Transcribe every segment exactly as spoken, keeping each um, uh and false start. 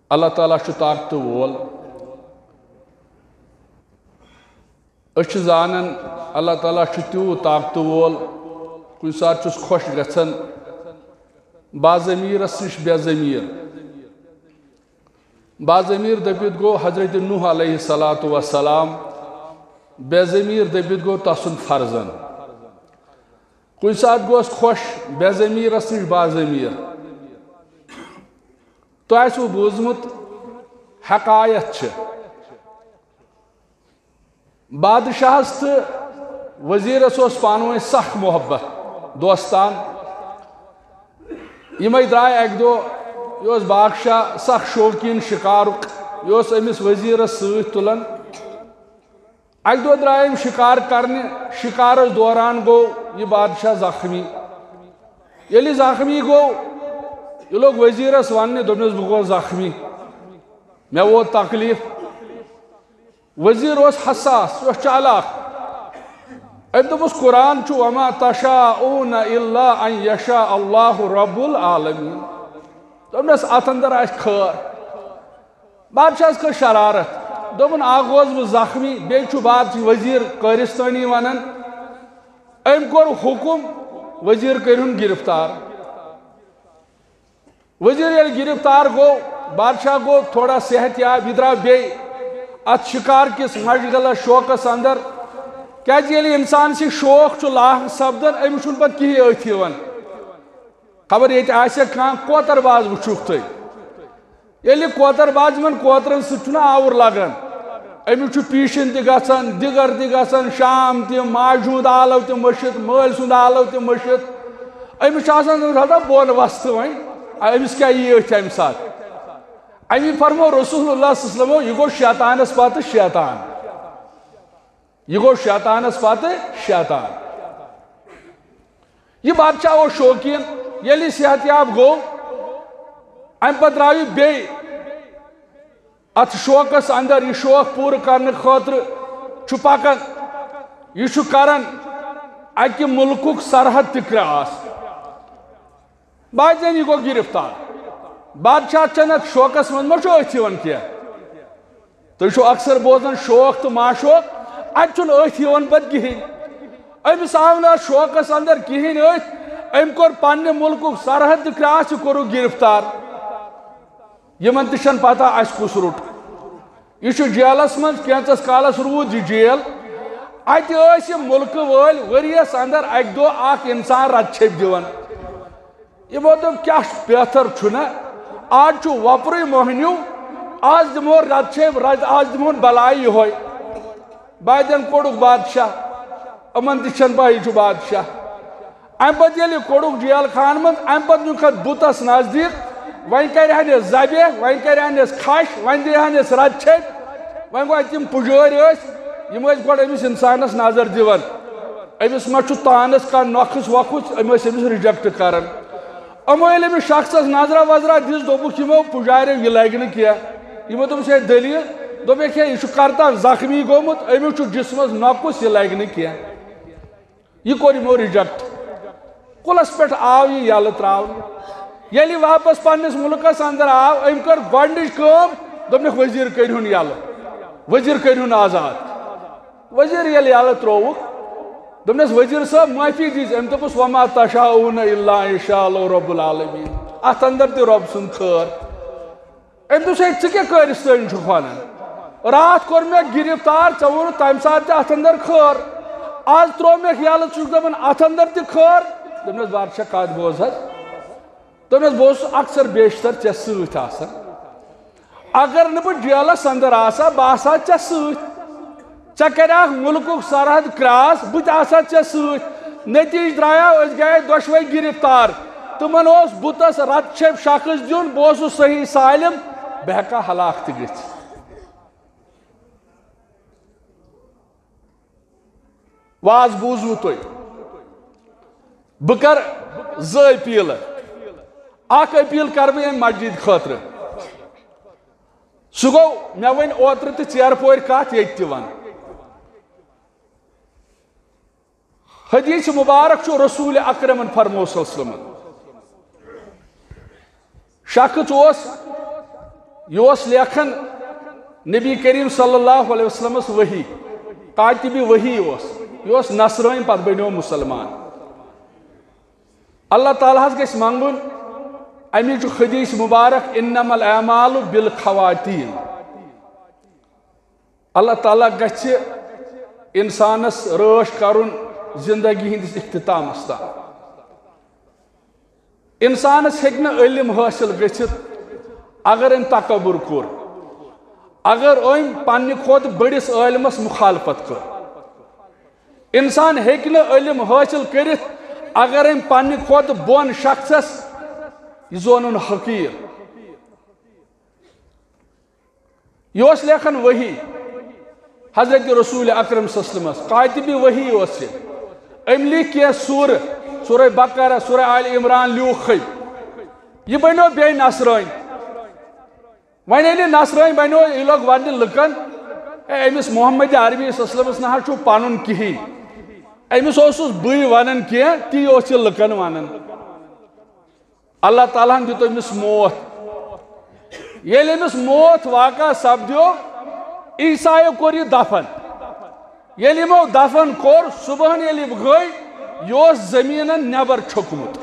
اللہ تعالیٰ چھُ طاقتہٕ وول۔ أسۍ چھِ زانان، اللہ تعالیٰ چھُ تیوٗت طاقتہٕ وول، کُنہِ ساتہٕ چھُس خۄش گژھان باضمیٖرس نِش بے ضمیٖر۔ باضمیٖر دٔپِتھ گوٚو حضرت نوح علیہ الصلوۃ والسلام، بے ضمیٖر دٔپِتھ گوٚو تسُنٛد فرزند۔ کُنہِ ساتہٕ گوس خۄش بے ضمیٖرس نِش باضمیٖر۔ تۄہہِ آسِوٕ بوٗزمُت، حکایت چھِ، بادشاہس تہٕ وزیرس اوس پانہٕ ؤنۍ سخ محبت، دوستان۔ یِمے درٛاے اکہِ دۄہ، یہِ اوس بادشاہ سخ شوقیٖن شِکارُک، یہِ اوس أمِس وزیرس سۭتۍ تُلان۔ اکہِ دۄہ درٛاے یِم شِکار کرنہِ، شِکارس دوران گوٚو یہِ بادشاہ زخمی۔ ییٚلہِ زخمی گوٚو، یہِ لوٚگ وزیرس وننہِ، دوٚپنس، "بہٕ گوٚوس زخمی، مےٚ ووت تکلیف۔" وزیر اوس حساس، یہِ اوس چالاک۔ أمۍ دوٚپُس، "قرآن چھُ، وما تشاءون الا ان یشاء اللہ رب العالمین۔" دوٚپنس، "اتھ اندر آسہِ خٲر۔" بادشاہس کھٔژ شرارت، دوٚپُن، "اکھ گوس بہٕ زخمی، بیٚیہِ چھُ بادشاہ وزیر قٲرِستٲنی ونان، أمۍ کوٚر حُکُم، وزیر کٔرِہُن گرفتار۔" وزیر ییٚلہِ گرفتار گوٚو، بادشاہ گوٚو تھوڑا صحت یاب، یہِ درٛاو بیٚیہِ اتھ شِکار کِس مشغلس، شوقس اندر۔ کیازِ ییٚلہِ انسان سٕے شوق چھُ لاحق سپدان، أمِس چھُنہٕ پتہٕ کِہیٖنۍ أتھۍ یِوان۔ خبر ییٚتہِ آسہِ کانٛہہ کوتر باز وٕچھُکھ تُہۍ۔ ییٚلہِ کوتر باز، یِمن کوترن سۭتۍ چھُنہ آوُر لگان، أمِس چھُ پیٖشِن تہِ گژھان، دِگر تہِ گژھان، شام تہِ، ماجہِ ہُنٛد آلو تہِ مٔشِتھ، مٲلۍ سُنٛد آلو تہِ مٔشِتھ۔ أمِس چھُ آسان زن تھوڑا بۄن وستہٕ وۄنۍ، أمِس کیٛاہ یی أتھۍ اَمہِ ساتہٕ؟ اَمی فرموو رسول اللہ صلی اللہ علیہ وسلمو، یہِ گوٚو شیطانس پتہٕ شیطان۔ یہِ گوٚو شیطانس پتہٕ شیطان۔ یہِ بادشاہ اوس شوقیٖن، ییٚلہِ یہِ صحت یاب گوٚو، اَمہِ پتہٕ درٛاو یہِ بیٚیہِ اتھ شوقس اندر۔ یہِ شوق پوٗرٕ کرنہٕ خٲطرٕ چھُ پکان، یہِ چھُ کران اکہِ مُلکُک سرحد تہِ کراس۔ بعد یہِ گوٚو گرفتار۔ بادشاہ چنتھ شوقس منٛز ما چھُ أتھۍ یِوان کینٛہہ؟ تُہۍ چھِو اکثر بوزان شوق تہٕ معشوق، اتہِ چھُنہٕ أتھۍ یِوان پتہٕ کِہیٖنۍ۔ أمِس آو نہٕ اتھ شوقس اندر کِہیٖنۍ أتھۍ، أمۍ کوٚر پننہِ مُلکُک سرحد تہِ کراس، یہِ کوٚرُکھ گرفتار۔ یِمن تہِ چھَنہٕ پتہ اَسہِ کُس روٚٹ۔ یہِ چھُ جیلس منٛز، کینٛژس کالس روٗد یہِ جیل۔ اتہِ ٲسۍ یِم مُلکہٕ وٲلۍ ؤریَس اندر اکہِ دۄہ اکھ انسان رتہٕ چھیٚپۍ دِوان۔ یِمو دوٚپ، "کیٛاہ چھُ بہتر چھُنہ؟ آز چھُ وۄپرُے موہنیو، آز دِمو رتہٕ چھیٚپۍ، رتہٕ، آز دِمون بلاے یِہوٚے۔" بعدن کوٚڑُکھ بادشاہ، یِمن تہِ چھَنہٕ پَے یہِ چھُ بادشاہ۔ اَمہِ پَتہٕ ییٚلہِ یہِ کوٚڑُکھ جیل خانہٕ منٛز، اَمہِ پَتہٕ نیوٗکھ اَتھ بُتَس نزدیٖک، وۄنۍ کَرِہَن یَس ذبح، وۄنۍ کَرِہَن یَس کھَش، وۄنۍ دِیہَن یَس رَتہٕ چھیٚپۍ۔ وۄنۍ گوٚو اَتہِ یِم پُجٲرۍ ٲسۍ، یِم ٲسۍ گۄڈٕ أمِس اِنسانَس نظر دِوان، أمِس ما چھُ تانَس کانٛہہ نۄقُص وۄقُص، أمۍ ٲسۍ أمِس reject کَران۔ یِمو ییٚلہِ أمِس شخصَس نظرا وظرا دِژ، دوٚپُکھ یِمو پُجاریو، "یہِ لَگہِ نہٕ کینٛہہ۔" یِمو دوٚپُس، "ہے دٔلیٖل؟" دوٚپُکھ، "ہے یہِ چھُ کَرتان زخمی گوٚمُت، أمِس چھُ جسمَس نۄقُص، یہِ لَگہِ نہٕ کینٛہہ۔" یہِ کوٚر یِمو reject۔ کُلس پٮ۪ٹھ آو یہِ یلہٕ ترٛاونہٕ۔ ییٚلہِ یہِ واپس پننِس مُلکس اندر آو، أمۍ کٔر گۄڈنِچ کٲم، دوٚپنکھ، "وزیر کٔرۍہُن یلہٕ، وزیر کٔرۍہُن آزاد۔" وزیر ییٚلہِ یلہٕ ترٛووُکھ، دوٚپنس، "وزیر صٲب، معٲفی دیٖزِ۔" أمۍ دوٚپُس، "وما تشاءون الا ان یشاء اللہ رب العالمین۔" اتھ اندر تہِ رۄب سُنٛد خٲر۔ أمۍ دوٚپُس، "ہے، ژٕ کیٛاہ قٲرِستٲنۍ چھُکھ وَنان؟ راتھ کوٚر مےٚ گِرِفتار، ژےٚ ووٚنُتھ تَمہِ ساتہٕ تہِ اَتھ اَندَر خٲر۔ آز ترٛوو مےٚ یَلہٕ، ژٕ چھُکھ دَپان اَتھ اَندَر تہِ خٲر؟" دوٚپنَس، "بادشاہ، کَتھ بوز حظ۔" دوٚپنَس، "بہٕ اوسُس اکثر بیشتر ژےٚ سۭتۍ آسان۔ اگر نہٕ بہٕ جیلَس اَندَر آسہٕ ہا، بہٕ آسہٕ ہا ژےٚ سۭتۍ۔" ژےٚ کریاکھ مُلکُک سرحد کراس، بہٕ تہِ آسہٕ ہا ژےٚ سۭتۍ۔ نتیجہٕ درٛایاو، أسۍ گٔیے دۄشوے گرفتار۔ تِمن اوس بُتس رتہٕ چھیٚپۍ شخص دیُن، بہٕ اوسُس صحیح سالم، بہٕ ہیٚکہٕ ہا ہلاک تہِ گٔژھِتھ۔ واز بوٗزوٕ تُہۍ؟ بہٕ کرٕ زٕ اپیلہٕ۔ اکھ اپیل کرٕ بہٕ ییٚمہِ مسجد خٲطرٕ۔ سُہ گوٚو، مےٚ ؤنۍ اوترٕ تہِ ژیرٕ پورِ کتھ، ییٚتہِ تہِ ونہٕ۔ حدیث مبارک چھُ رسول اکرمن فرموو صلی اللہ علیہ وسلمن۔ شخص اوس یہِ اوس لیکھان نبی کریم صلی اللہ علیہ وسلمس وحی، کاتبِ وحی اوس۔ یہِ اوس نصرٲنۍ، پتہٕ بنیو مسلمان۔ اللہ تعالیٰ ہس گژھِ منگُن، امی چھُ حدیث مبارک، "انما الاعمال بالخواتیم"۔ اللہ تعالیٰ گژھِ انسانس رٲچھ کرُن زندگی ہٕنٛدِس اختتامس تام۔ انسانس ہیٚکہِ نہٕ علم حٲصِل گٔژھِتھ اگر أمۍ تکبر کوٚر، اگر أمۍ پننہِ کھۄتہٕ بٔڑِس عٲلمس مخالفت کٔر۔ انسان ہیٚکہِ نہٕ علم حٲصِل کٔرِتھ اگر أمۍ پننہِ کھۄتہٕ بۄن شخصس یہِ زونُن حقیٖر۔ یہِ اوس لیکھان وحی، حضرت رسول اکرم صلی اللہ علیہ وسلمس، کاتبِ وحی اوس یہِ۔ أمۍ لیکھ کینٛہہ سورٕ، سورہ بقرہ، سورہ آل عمران لیوٗکھٕے۔ یہِ بنیو بیٚیہِ نصرٲنۍ۔ وۄنۍ ییٚلہِ نصرٲنۍ بنیو، یہِ لوٚگ وننہِ لُکن، "اے، أمِس محمد عربی صلی اللہ علیہ وسلمس نہ حظ چھُ پنُن کِہیٖنۍ۔ أمِس اوسُس بٕے ونان کینٛہہ، تی اوس یہِ لُکن ونان۔" اللہ تعالیٰ ہن دیُت أمِس موت۔ ییٚلہِ أمِس موت واقع سپدیو، عیسایو کوٚر یہِ دفن۔ ییٚلہِ یِمو دفن کوٚر، صبحن ییٚلہِ یہِ گٔے، یہِ اوس زٔمیٖنن نٮ۪بر چھوٚکمُت۔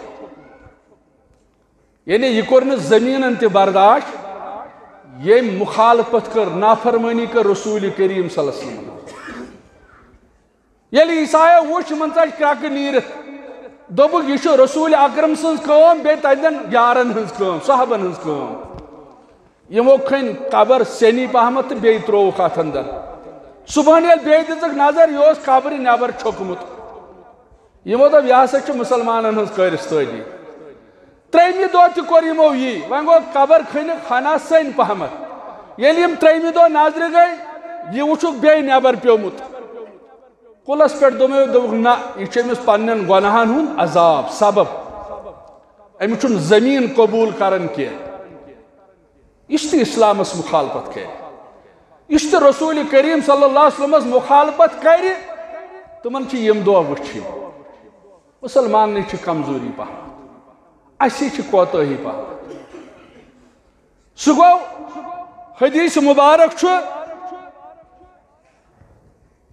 یعنی یہِ کوٚر نہٕ زٔمیٖنن تہِ برداشت، ییٚمۍ مخالفت کٔر، نافرمٲنی کٔر رسول کریم صلی اللہ علیہ وسلم۔ ییٚلہِ عیسایو وُچھ، یِمن ژج کرٛکہٕ نیٖرِتھ، دوٚپُکھ، "یہِ چھُ رسول اکرم سٕنٛز کٲم، بیٚیہِ تَتٮ۪ن یارن ہٕنٛز کٲم، صحابن ہٕنٛز کٲم۔" یِمو کھٔنۍ قبر سیٚنی پہمتھ تہٕ بیٚیہِ ترٛووُکھ اَتھ اندر۔ صبحن ییٚلہِ بیٚیہِ دِژٕکھ نظر، یہِ اوس قبرِ نٮ۪بر چھوٚکمُت۔ یِمو دوٚپ، "یہِ ہسا چھُ مُسلمانن ہٕنٛز کٲرِستٲنی۔" ترٛیٚیمہِ دۄہ تہِ کوٚر یِمو یی۔ وۄنۍ گوٚو قبر کھٔنِکھ ہنا سیٚنۍ پہمتھ۔ ییٚلہِ یِم ترٛیٚیمہِ دۄہ نظرِ گٔے، یہِ وُچھُکھ بیٚیہِ نٮ۪بر پیومُت۔ کُلس پٮ۪ٹھ دوٚپمو، دوٚپُکھ، "نہ، یہِ چھُ أمِس پننٮ۪ن گۄناہن ہُنٛد عذاب، سبب۔ أمِس چھُنہٕ زٔمیٖن قبوٗل کران کینٛہہ۔" یُس تہِ اسلامس مخالفت کرِ، یُس تہِ رسول کریم صلی اللہ علیہ وسلمس مخالفت کرِ، تِمن چھِ یِم دۄہ وٕچھِنۍ۔ مسلماننٕے چھِ کمزوری پہم، اسی چھِ کوتاہی پہم۔ سُہ گوٚو، حدیث مبارک چھُ،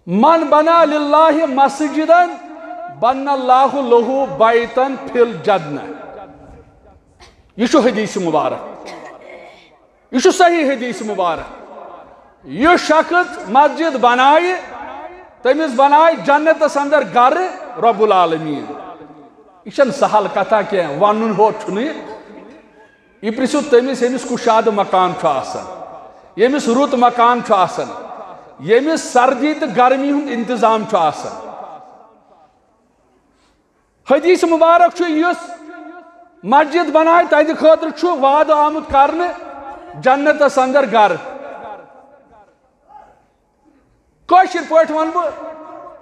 "من بنا للہ مسجدا بنى اللہ لہ بیتا فی الجنہ۔" یہِ چھُ حدیث مبارک، یہِ چھُ صحیح حدیث مبارک۔ یُس شخص مسجد بنایہِ، تٔمِس بنایہِ جنتس اندر گرٕ رب العالمین۔ یہِ چھَنہٕ سہل کتھا کینٛہہ، ونُن ہوت چھُنہٕ یہِ۔ یہِ پرژھِو تٔمِس، ییٚمِس کُشادٕ مکان چھُ آسان، ییٚمِس رُت مکان چھُ آسان، ییٚمِس سردی تہٕ گرمی ہُنٛد انتظام چھُ آسان۔ حدیث مبارک چھُ، یُس مسجد بنایہِ، تہنٛدِ خٲطرٕ چھُ وعدٕ آمُت کرنہٕ جنتس اندر گرٕ۔ کٲشِر پٲٹھۍ وَنہٕ بہٕ،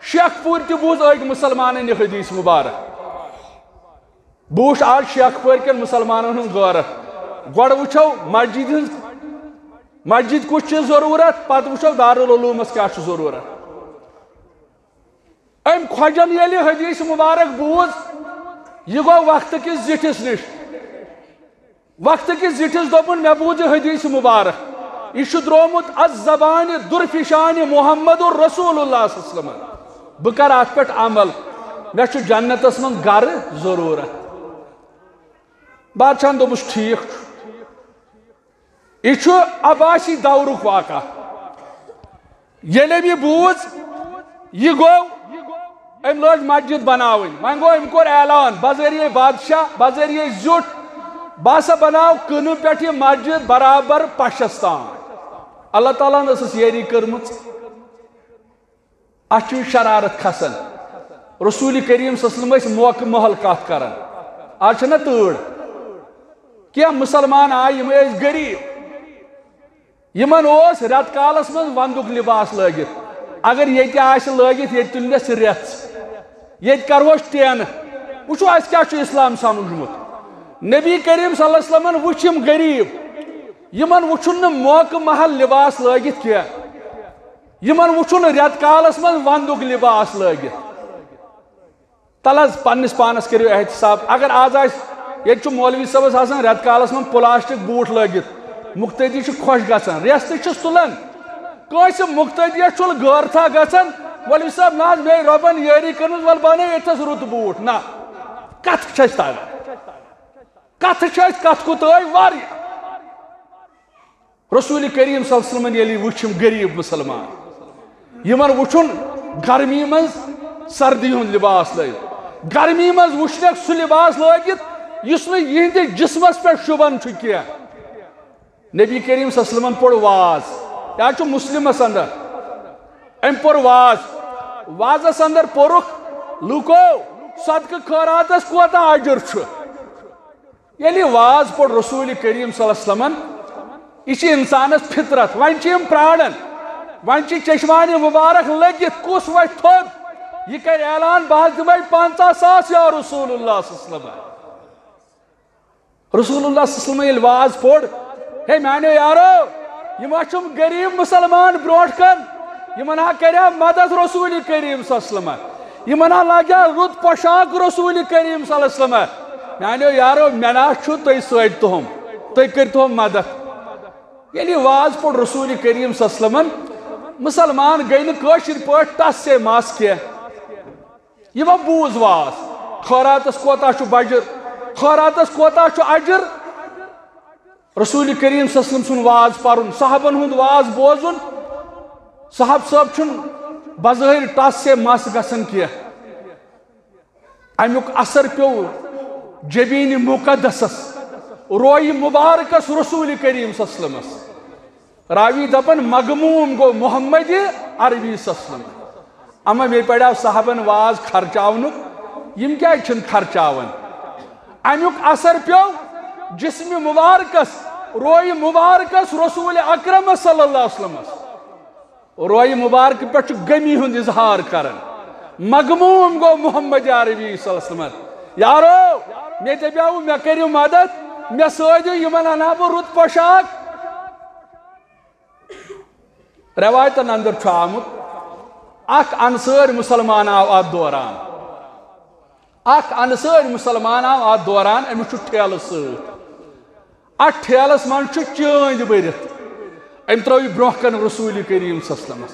شیخ پوٗرۍ تہِ بوٗز أکۍ مُسلمانن یہِ حدیث مُبارک۔ بہٕ وٕچھٕ آز شیخ پوٗرۍ کٮ۪ن مُسلمانن ہُنٛد غٲرت۔ گۄڈٕ وٕچھو مسجد ہٕنٛز، مسجد کُس چھِ ضروٗرت، پتہٕ وٕچھو دارالعلومس کیٛاہ چھُ ضروٗرت۔ أمۍ خۄجن ییٚلہِ حدیث مُبارک بوٗز، یہِ گوٚو وقتہٕ کِس زِٹھِس نِش۔ وقتہٕ کِس زِٹھِس دوٚپُن، "مےٚ بوٗز یہِ حدیث مُبارک۔ یہِ چھُ درٛومُت از زبانہِ درفشانہِ محمد رسول اللہ صلی اللہ علیہ وسلم۔ بہٕ کرٕ اَتھ پٮ۪ٹھ عمل۔ مےٚ چھُ جنتس منٛز گرٕ ضروٗرت۔" بادشاہن دوٚپُس، "ٹھیٖک چھُ۔" یہِ چھُ عباسی دورُک واقعہ۔ ییٚلہِ أمۍ یہِ بوٗز، یہِ گوٚو، أمۍ لٲج مسجد بناوٕنۍ۔ وۄنۍ گوٚو، أمۍ کوٚر اعلان بذریعہ بادشاہ، بذریعہ زیُٹھ، "بہٕ ہسا بناو کٕنہٕ پٮ۪ٹھ یہِ مسجد برابر پشس تام۔" اللہ تعالیٰ ہن ٲسٕس یٲری کٔرمٕژ۔ اَتھ چھُ شرارت کھسان۔ رسول کریم صلی اللہ علیہ وسلم ٲسۍ موقعہٕ محل کتھ کران۔ آز چھنہ تۭر۔ کینٛہہ مُسلمان آے، یِم ٲسۍ غریٖب۔ یِمن اوس رٮ۪تہٕ کالس منٛز ونٛدُک لباس لٲگِتھ۔ اگر ییٚتہِ آسہِ لٲگِتھ، ییٚتہِ تُلنس رٮ۪ژھ۔ ییٚتہِ کرہوس ٹینہٕ۔ وٕچھو، اَسہِ کیٛاہ چھُ اسلام سمجھمُت۔ نبی کریم صلی اللہ علیہ وسلمن وٕچھ یِم غریٖب۔ یِمن وٕچھُن نہٕ موقعہٕ محل لباس لٲگِتھ کینٛہہ۔ یِمن وٕچھُن رٮ۪تہٕ کالس منٛز ونٛدُک لباس لٲگِتھ۔ تَلہٕ حظ، پننِس پانس کٔرِو احتساب۔ اگر آز آسہِ، ییٚتہِ چھُ مولوی صٲبس آسان رٮ۪تہٕ کالس منٛز پلاسٹک بوٗٹھ لٲگِتھ، مقتدی چھُ خۄش گژھان، ریستہٕ چھُس تُلان۔ کٲنٛسہِ مقتدیَس چھُنہٕ غٲرتھا گژھان، "مولوی صٲب، نہ حظ، مےٚ رۄبن یٲری کٔرمٕژ، وَلہٕ بَنٲے ییٚتھَس رُت بوٗٹھ۔" نہ، کَتھٕ چھِ اَسہِ تَگان۔ کَتھٕ چھِ اَسہِ کَتھٕ کوٗتاہ واریاہ۔ رسول کریم صلی اللہ علیہ وسلمن ییٚلہِ وٕچھِم غریٖب مُسلمان، یِمن وٕچھُن گرمی منٛز سردی ہُنٛد لباس لٲگِتھ، گرمی منٛز وٕچھنکھ سُہ لباس لٲگِتھ یُس نہٕ یِہنٛدِس جسمس پٮ۪ٹھ شوٗبان چھُ کینٛہہ۔ نبی کریم صلی اللہ علیہ وسلمن پوٚر واز، یا چھُ مسلمس اندر، أمۍ پوٚر واز۔ وازس اندر پوٚرُکھ لوٗکو، صدقہٕ خٲراتس کوتاہ اجر چھُ؟ ییٚلہِ واز پوٚر رسول کریم صلی اللہ علیہ وسلمن، یہِ چھِ انسانس فطرت، وۄنۍ چھِ یِم پراران، وۄنۍ چھِ چشمانِ مبارک لٔگِتھ، کُس وۄتھِ تھوٚد، یہِ کرِ اعلان، "بہٕ حظ دِمے پنٛژاہ ساس یا رسول اللہ صلی اللہ علیہ وسلم۔" رسول اللہ صلی اللہ علیہ وسلم ییٚلہِ واز پوٚر، ہے میانیو یارو، یِم ہا چھِم غریٖب مُسلمان برونٛٹھ کَن، یِمن ہا کَرِ ہا مدد رسول کریم صلی اللہ علیہ وسلم، یِمن ہا لاگہِ ہا رُت پۄشاک رسول کریم صلی اللہ علیہ وسلم۔ میانیو یارو، مےٚ نا چھُ تُہۍ سۭتۍ تُہُم، تُہۍ کٔرۍ تُہُم مدد۔ ییٚلہِ یہِ واز پوٚر رسول کریم صلی اللہ علیہ وسلمن، مُسلمان گٔے نہٕ کٲشِر پٲٹھۍ ٹس سے مس کینٛہہ۔ یِمو بوٗز واز، خٲراتس کوتاہ چھُ بجر، خٲراتس کوتاہ چھُ اجر۔ رسول کریم صلی اللہ علیہ وسلم سُنٛد واز پرُن، صحابن ہُنٛد واز بوزُن، صحابہٕ صٲب چھُنہٕ بظٲہر ٹس سے مس گژھان کینٛہہ۔ امیُک اثر پیوٚو جبین مقدسس، رویہِ مبارکس رسول کریم صلی اللہ علیہ وسلمس۔ راوی دپان، "مغموم گوٚو محمد عربی صلی اللہ علیہ وسلم۔" اما مےٚ پڑیو صحابن واز خرچاونُک، یِم کیازِ چھِنہٕ خرچاوان؟ امیُک اثر پیوٚو جسم مبارکس، رویہِ مبارکس رسول اکرم صلی اللہ علیہ وسلمس۔ رویہِ مبارکہٕ پٮ۪ٹھ چھُ غمی ہُنٛد اظہار کران۔ مغموم گوٚو محمد عربی صلی اللہ علیہ وسلم۔ یارو، مےٚ دپیاوٕ، مےٚ کٔرِو مدد، مےٚ سۭتۍ دِیِو، یِمن انہٕ ہا بہٕ رُت پۄشاک۔ روایتن اندر چھُ آمُت، اکھ انصٲرۍ مُسلمان آو اتھ دوران۔ اکھ انصٲرۍ مُسلمان آو اتھ دوران، أمِس چھُ ٹھیلہٕ سۭتۍ۔ اتھ ٹھیلس منٛز چھُ چٲنٛدۍ بٔرِتھ۔ أمۍ ترٲو یہِ برونٛہہ کنہِ رسول کریم صلی اللہ علیہ وسلمس۔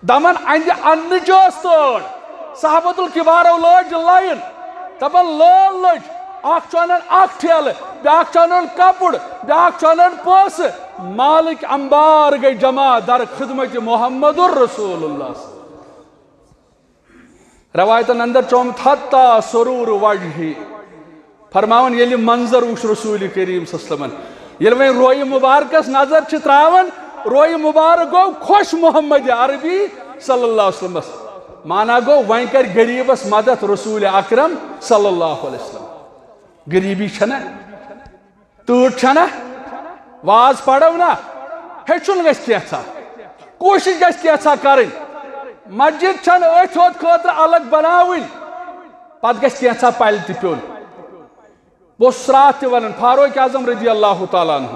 دپان، اندِ اننٕچ ٲس تٲر۔ صحابت الکبارو لٲج لاین۔ دپان، لٲر لٔج۔ اکھ چھُ انان اکھ ٹھیلہٕ، بیاکھ چھُ انان کپُر، بیاکھ چھُ انان پونٛسہٕ۔ مالٕکۍ انبار گٔے جمع در خدمت محمد رسول اللہ۔ روایتن اندر چھُ آمُت، "حتی سرور وجہی"، فرماوان، ییٚلہِ منظر وُچھ رسول کریم صلی اللہ علیہ وسلمن، ییٚلہِ وۄنۍ رویہِ مبارکس نظر چھِ تراوان، رویہِ مبارک گوٚو خۄش محمد عربی صلی اللہ علیہ وسلمس۔ مانا گوٚو، وۄنۍ کرِ غریبس مدد رسول اکرم صلی اللہ علیہ وسلم۔ غریبی چھنہ؟ تۭر چھنہ؟ واز پرو نہ؟ ہیٚچھُن گژھِ کینٛژھا، کوٗشِش گژھِ کینٛژھا کرٕنۍ۔ مسجد چھنہٕ أتھۍ یوت خٲطرٕ الگ بناوٕنۍ، پتہٕ گژھِ کینٛژھا پلہِ تہِ پیوٚن۔ بہٕ اوسُس راتھ تہِ ونان، فاروق اعظم رضی اللہ تعالیٰ عنہ،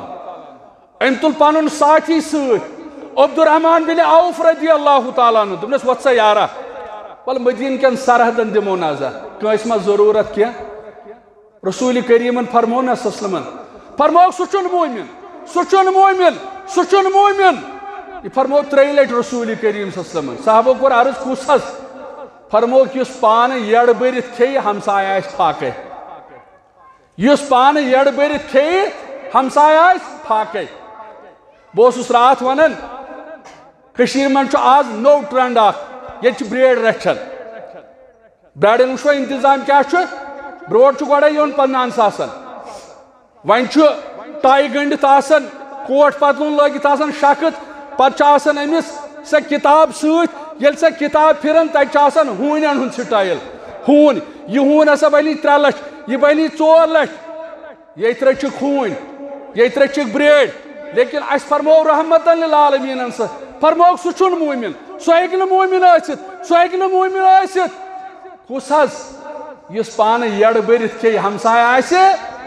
أمۍ تُل پنُن ساتھی سۭتۍ، عبدالرحمان بن عوف رضی اللہ تعالیٰ عنہ، دوٚپنس، "وۄتھ سا یارا، ول مدیٖنہٕ کٮ۪ن سرحدن دِمو نظر، کٲنٛسہِ ما ضروٗرت کینٛہہ؟" رسول کریمن فرموو نہ صلی اللہ علیہ وسلمن، فرمووُکھ، "سُہ چھُنہٕ مومن، سُہ چھُنہٕ مومن، سُہ چھُنہٕ مومن۔" یہِ فرموو ترٛیٚیہِ لٹہِ رسول کریم صلی اللہ علیہ وسلمن۔ صحابو کوٚر عرض، "کُس حظ؟" فرمووُکھ، "یُس پانہٕ یٔڑ بٔرِتھ کھیٚیہِ، ہمسایہِ آسہِ فاقے۔ یُس پانہٕ یٔڑ بٔرِتھ کھیٚیہِ، ہمسایہِ آسہِ فاقے۔" بہٕ اوسُس راتھ ونان، کٔشیٖرِ منٛز چھُ آز نوٚو ٹرینڈ اکھ، ییٚتہِ چھِ برٛیڈ رچھان۔ برٛیڈن وٕچھو انتظام کیٛاہ چھُ۔ برٛوڈ چھُ گۄڈے یِوان پنٛدہن ساسن۔ وۄنۍ چھُ ٹاے گٔنٛڈِتھ آسان، کوٹ پتلوٗن لٲگِتھ آسان شخص، پتہٕ چھُ آسان أمِس سۄ کِتاب سۭتۍ۔ ییٚلہِ سۄ کِتاب پھِران، تتہِ چھُ آسان ہوٗنٮ۪ن ہُنٛد سٹایل۔ ہوٗنۍ، یہِ ہوٗن ہسا بنی ترٛےٚ لچھ، یہِ بنی ژور لچھ۔ ییٚتہِ رٔچھِکھ ہوٗنۍ، ییٚتہِ رٔچھِکھ برٛیڈ، لیکن اَسہِ فرموو رحمتن للعالمیٖنن سۭتۍ، فرمووُکھ، سُہ چھُنہٕ مومن، سُہ ہیٚکہِ نہٕ مومن ٲسِتھ، سُہ ہیٚکہِ نہٕ مومن ٲسِتھ۔ کُس حظ؟ یُس پانہٕ یٔڑ بٔرِتھ کھیٚیہِ، ہمسایہِ آسہِ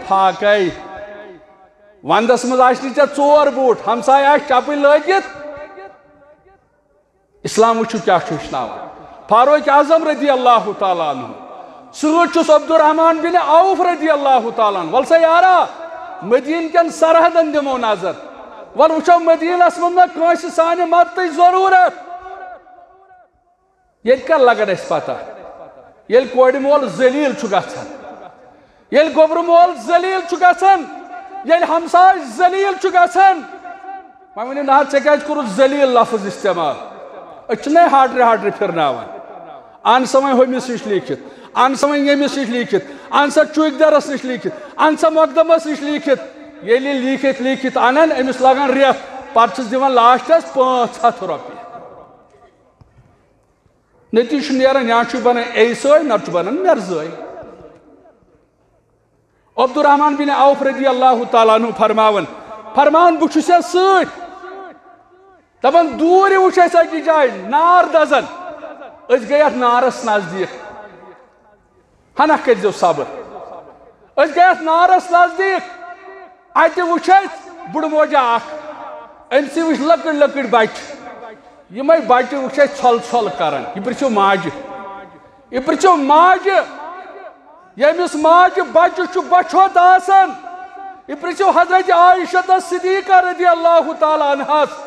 فاقے۔ ونٛدس منٛز آسہِ نہٕ ژےٚ ژور بوٗٹھ، ہمسایہِ آسہِ چپٕنۍ لٲگِتھ۔ اسلام وٕچھِو کیٛاہ چھُ ہیٚچھناوان۔ فاروق اعظم رضی اللہ تعالیٰ عنہ سۭتۍ چھُس عبدالرحمان بن عوف رضی اللہ تعالیٰ عنہ۔ وَل سا یارا، مدیٖنہٕ کٮ۪ن سرحدن دِمو نظر۔ وَلہٕ وٕچھو مدیٖنس منٛز ما کٲنٛسہِ سانہِ مدتٕچ ضروٗرت۔ ییٚتہِ کر لگان اَسہِ پتہ؟ ییٚلہِ کورِ مول ذلیل چھُ گژھان، ییٚلہِ گوٚبرٕ مول ذلیل چھُ گژھان، ییٚلہِ ہمساے ذلیل چھُ گژھان، وۄنۍ ؤنِو نہ حظ، ژےٚ کیٛازِ کوٚرُتھ ذلیل لفظ استعمال؟ أسۍ چھِنہٕ ہاٹرِ ہاٹرِ پھِرناوان۔ اَن سا وۄنۍ ہُمِس نِش لیٖکھِتھ، اَن سا وۄنۍ ییٚمِس نِش لیٖکھِتھ، اَن سا چوکیدارس نِش لیٖکھِتھ، اَن سا مۄقدمس نِش لیٖکھِتھ۔ ییٚلہِ یہِ لیٖکھِتھ لیٖکھِتھ اَنان، أمِس لگان رٮ۪تھ، پتہٕ چھِس دِوان لاسٹس پانٛژھ ہتھ رۄپیہِ۔ نتیجہٕ چھُ نیران، یا چھُ بنان اے سٲے، نتہٕ چھُ بنان مرزٲے۔ عبدالرحمن بن عوف رضی اللہ تعالیٰ عنہ فرماوان، فرماوان، بہٕ چھُس یا سۭتۍ، دپان، دوٗرِ وٕچھ اَسہِ أکِس جایہِ نار دزان، أسۍ گٔے اَتھ نارس نزدیٖک، ہنا کٔرۍزیو صبر۔ أسۍ گٔے اَتھ نارس نزدیٖک، اَتہِ وٕچھ اَسہِ بُڈٕ موجا اکھ، أمۍ سٕے وٕچھ لۄکٕٹۍ لۄکٕٹۍ بچہِ، یِمے بچہِ وٕچھ اَسہِ ژھۄل ژھۄل کران۔ یہِ پرٛژھِو ماجہِ، یہِ پرٛژھِو ماجہِ، ییٚمِس ماجہِ بچہِ چھُ بۄچھِ ہوت آسان، یہِ پرٛژھِو حضرت عائشہ صدیقہ رضی اللہ تعالیٰ عنہَس۔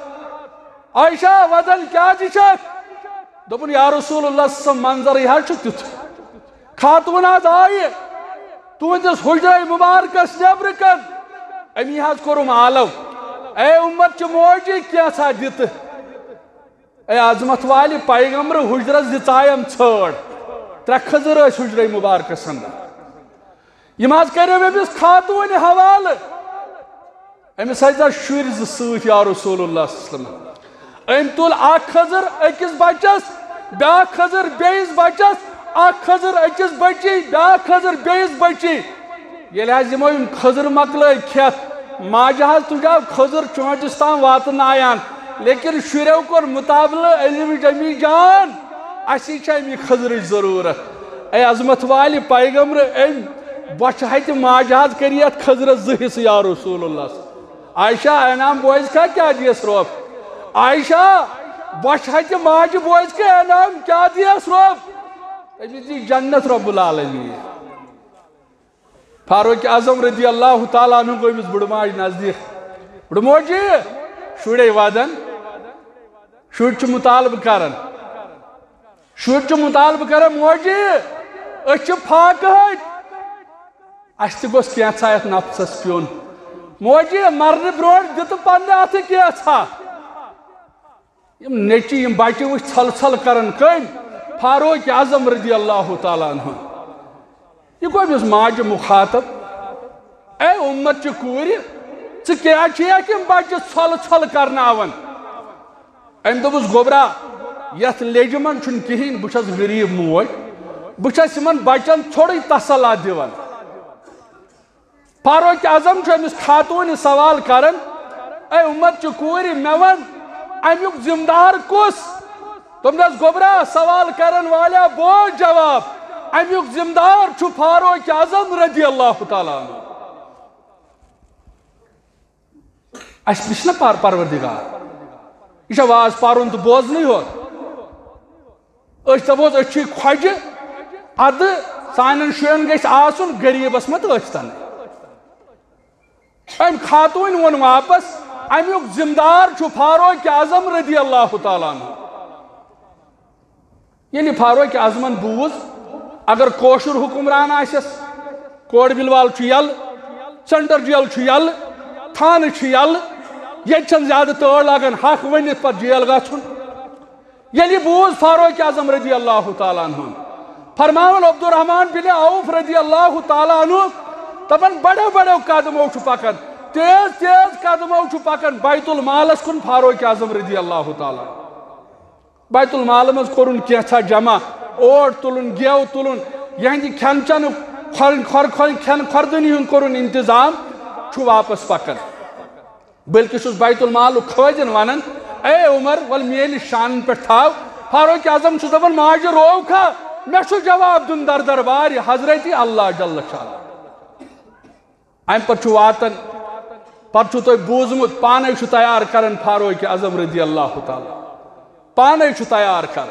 عائشہ، وَدَن کیٛازِ چھَکھ؟ دوٚپُن، یا رسول اللہ صلی اللہ علیہ وسلم، منظرٕے حظ چھُ تیُتھ۔ خاتوٗن حظ آیہِ تُہٕنٛدِس حُجرَے مُبارکَس نٮ۪برٕ کَن، أمی حظ کوٚرُم آلو۔ اے اُمت چہِ موجہِ، کینٛژھا دِتہٕ۔ اے عظمت والہِ پیغمبر، حُجرَس دِژایم ژھٲڑ۔ ترٛےٚ کھٔزٕر ٲسۍ حُجرَے مُبارکَس اندر۔ یِم حظ کٔرِو أمِس خاتوٗنہِ حوالہٕ۔ أمِس ٲسۍ دَہ شُرۍ زٕ سۭتۍ، یا رسول اللہ صلی اللہ علیہ وسلم۔ أمۍ تُل اکھ کھٔزٕر أکِس بچس، بیٛاکھ کھٔزٕر بیٚیِس بچس، اکھ کھٔزٕر أکِس بچی، بیٛاکھ کھٔزٕر بیٚیِس بچی۔ ییٚلہِ حظ یِمو یِم کھٔزٕر مۄکلٲے کھٮ۪تھ، ماجہِ حظ تُج اکھ کھٔزٕر چونٛٹِس تام واتناوان، لیکن شُرٮ۪و کوٚر مُطالبہٕ، علم جمی جان، اَسہِ چھِ اَمہِ کھٔزرٕچ ضروٗرت۔ اے عظمت والہِ پیغمبر، أمۍ بۄچھِ ہتہِ ماجہِ حظ کٔرۍ یَتھ کھٔزرَس زٕ حصہٕ، یا رسول اللہ۔ عائشہ، انعام بوزکھا کیٛاہ دِیَس رۄب؟ عائشہ، بۄچھِ ہتہِ ماجہِ بوزکھا انعام کیٛاہ دِیَس رۄب؟ أمِس دی جنت رب العالمین۔ فاروق اعظم رضی اللہ تعالیٰ عنہ گوٚو أمِس بُڈٕ ماجہِ نزدیٖک۔ بُڈٕ موجی، شُرے وَدان، شُرۍ چھِ مُطالبہٕ کران۔ شُرۍ چھِ مُطالبہٕ کران، موجی، أسۍ چھِ فاقہٕ ہتۍ، اَسہِ تہِ گوٚژھ کینٛژھا یَتھ نفسَس پیوٚن۔ موجی، مرنہٕ برونٛٹھ دِ تہٕ پننہِ اَتھٕ کینٛژھا۔ یِم نیٚچِوۍ، یِم بچہِ وٕچھ ژھۄلہٕ ژھۄلہٕ کران۔ کٔمۍ؟ فاروق اعظم رضی اللہ تعالیٰ عنہ۔ یہِ گوٚو أمِس ماجہِ مُخاطب، اے اُمت چہِ کوٗرِ، ژٕ کیٛازِ چھِ یَتھ یِم بچہِ ژھۄلہٕ ژھۄلہٕ کرناوان؟ أمۍ دوٚپُس، گوٚبرا، یَتھ لیٚجہِ منٛز چھُنہٕ کِہیٖنۍ، بہٕ چھَس غریٖب موج، بہٕ چھَس یِمَن بَچَن ژھوٚرُے تسلا دِوان۔ فاروق اعظم چھُ أمِس خاتوٗنہِ سوال کران، اے اُمت چہِ کوٗرِ، مےٚ وَن، اَمیُک ذمہٕ دار کُس؟ دوٚپنَس، گوٚبرا، سوال کرن والیا، بوز جواب، اَمیُک ذمہٕ دار چھُ فاروق اعظم رضی اللہ تعالیٰ عنہ۔ اَسہِ پرٛژھ نہ پر-، پروردگار۔ یہِ چھا واز پَرُن تہٕ بوزنٕے یوت؟ أسۍ دَپوس، أسۍ چھِ کھۄجہِ اَدٕ، سانٮ۪ن شُرٮ۪ن گژھِ آسُن، غریٖبَس مہ تہٕ ٲسۍ تَنٕے۔ أمۍ خاتوٗنۍ ووٚن واپس، اَمیُک ذمہٕ دار چھُ فاروق اعظم رضی اللہ تعالیٰ عنہ۔ ییٚلہِ فاروق اعظمن بوٗز، اگر کٲشُر حُکمران آسٮ۪س، کوربیل وال چھُ یَلہٕ، سینٹر جیل چھُ یَلہٕ، تھانہٕ چھُ یَلہٕ، ییٚتہِ چھَنہٕ زیادٕ تٲر لگان، حق ؤنِتھ پتہٕ جیل گژھُن۔ ییٚلہِ یہِ بوٗز فاروق اعظم رضی اللہ تعالیٰ عنہ، فرماوان عبدالرحمان بن عوف رضی اللہ تعالیٰ عنہ، دپان، بڑیو بڑیو قدمو چھُ پکان، تیز تیز قدمو چھُ پکان بیت المالس کُن فاروق اعظم رضی اللہ تعالیٰ عنہ۔ بیت المال منٛز کوٚرُن کینٛژھا جمع، اوٹ تُلُن، گیو تُلُن، یِہنٛدِ کھٮ۪ن چٮ۪نُک، کھۄر-، کھۄر-، کھۄر-، کھٮ۪ن کھۄردٲنی ہُنٛد کوٚرُن انتظام، چھُ واپس پکان۔ بلکہِ چھُس بیت المالُک خٲزِن ونان، اے عمر، ول میٲنِس شانن پٮ۪ٹھ تھاو۔ فاروق اعظم چھُس دپان، ماجہِ روو کھا، مےٚ چھُ جواب دیُن در دربارِ حضرت اللہ جل شانہ۔ امہِ پتہٕ چھُ واتان، پتہٕ چھُو تۄہہِ بوٗزمُت، پانے چھُ تیار کران فاروق اعظم رضی اللہ تعالیٰ، پانے چھُ تیار کران۔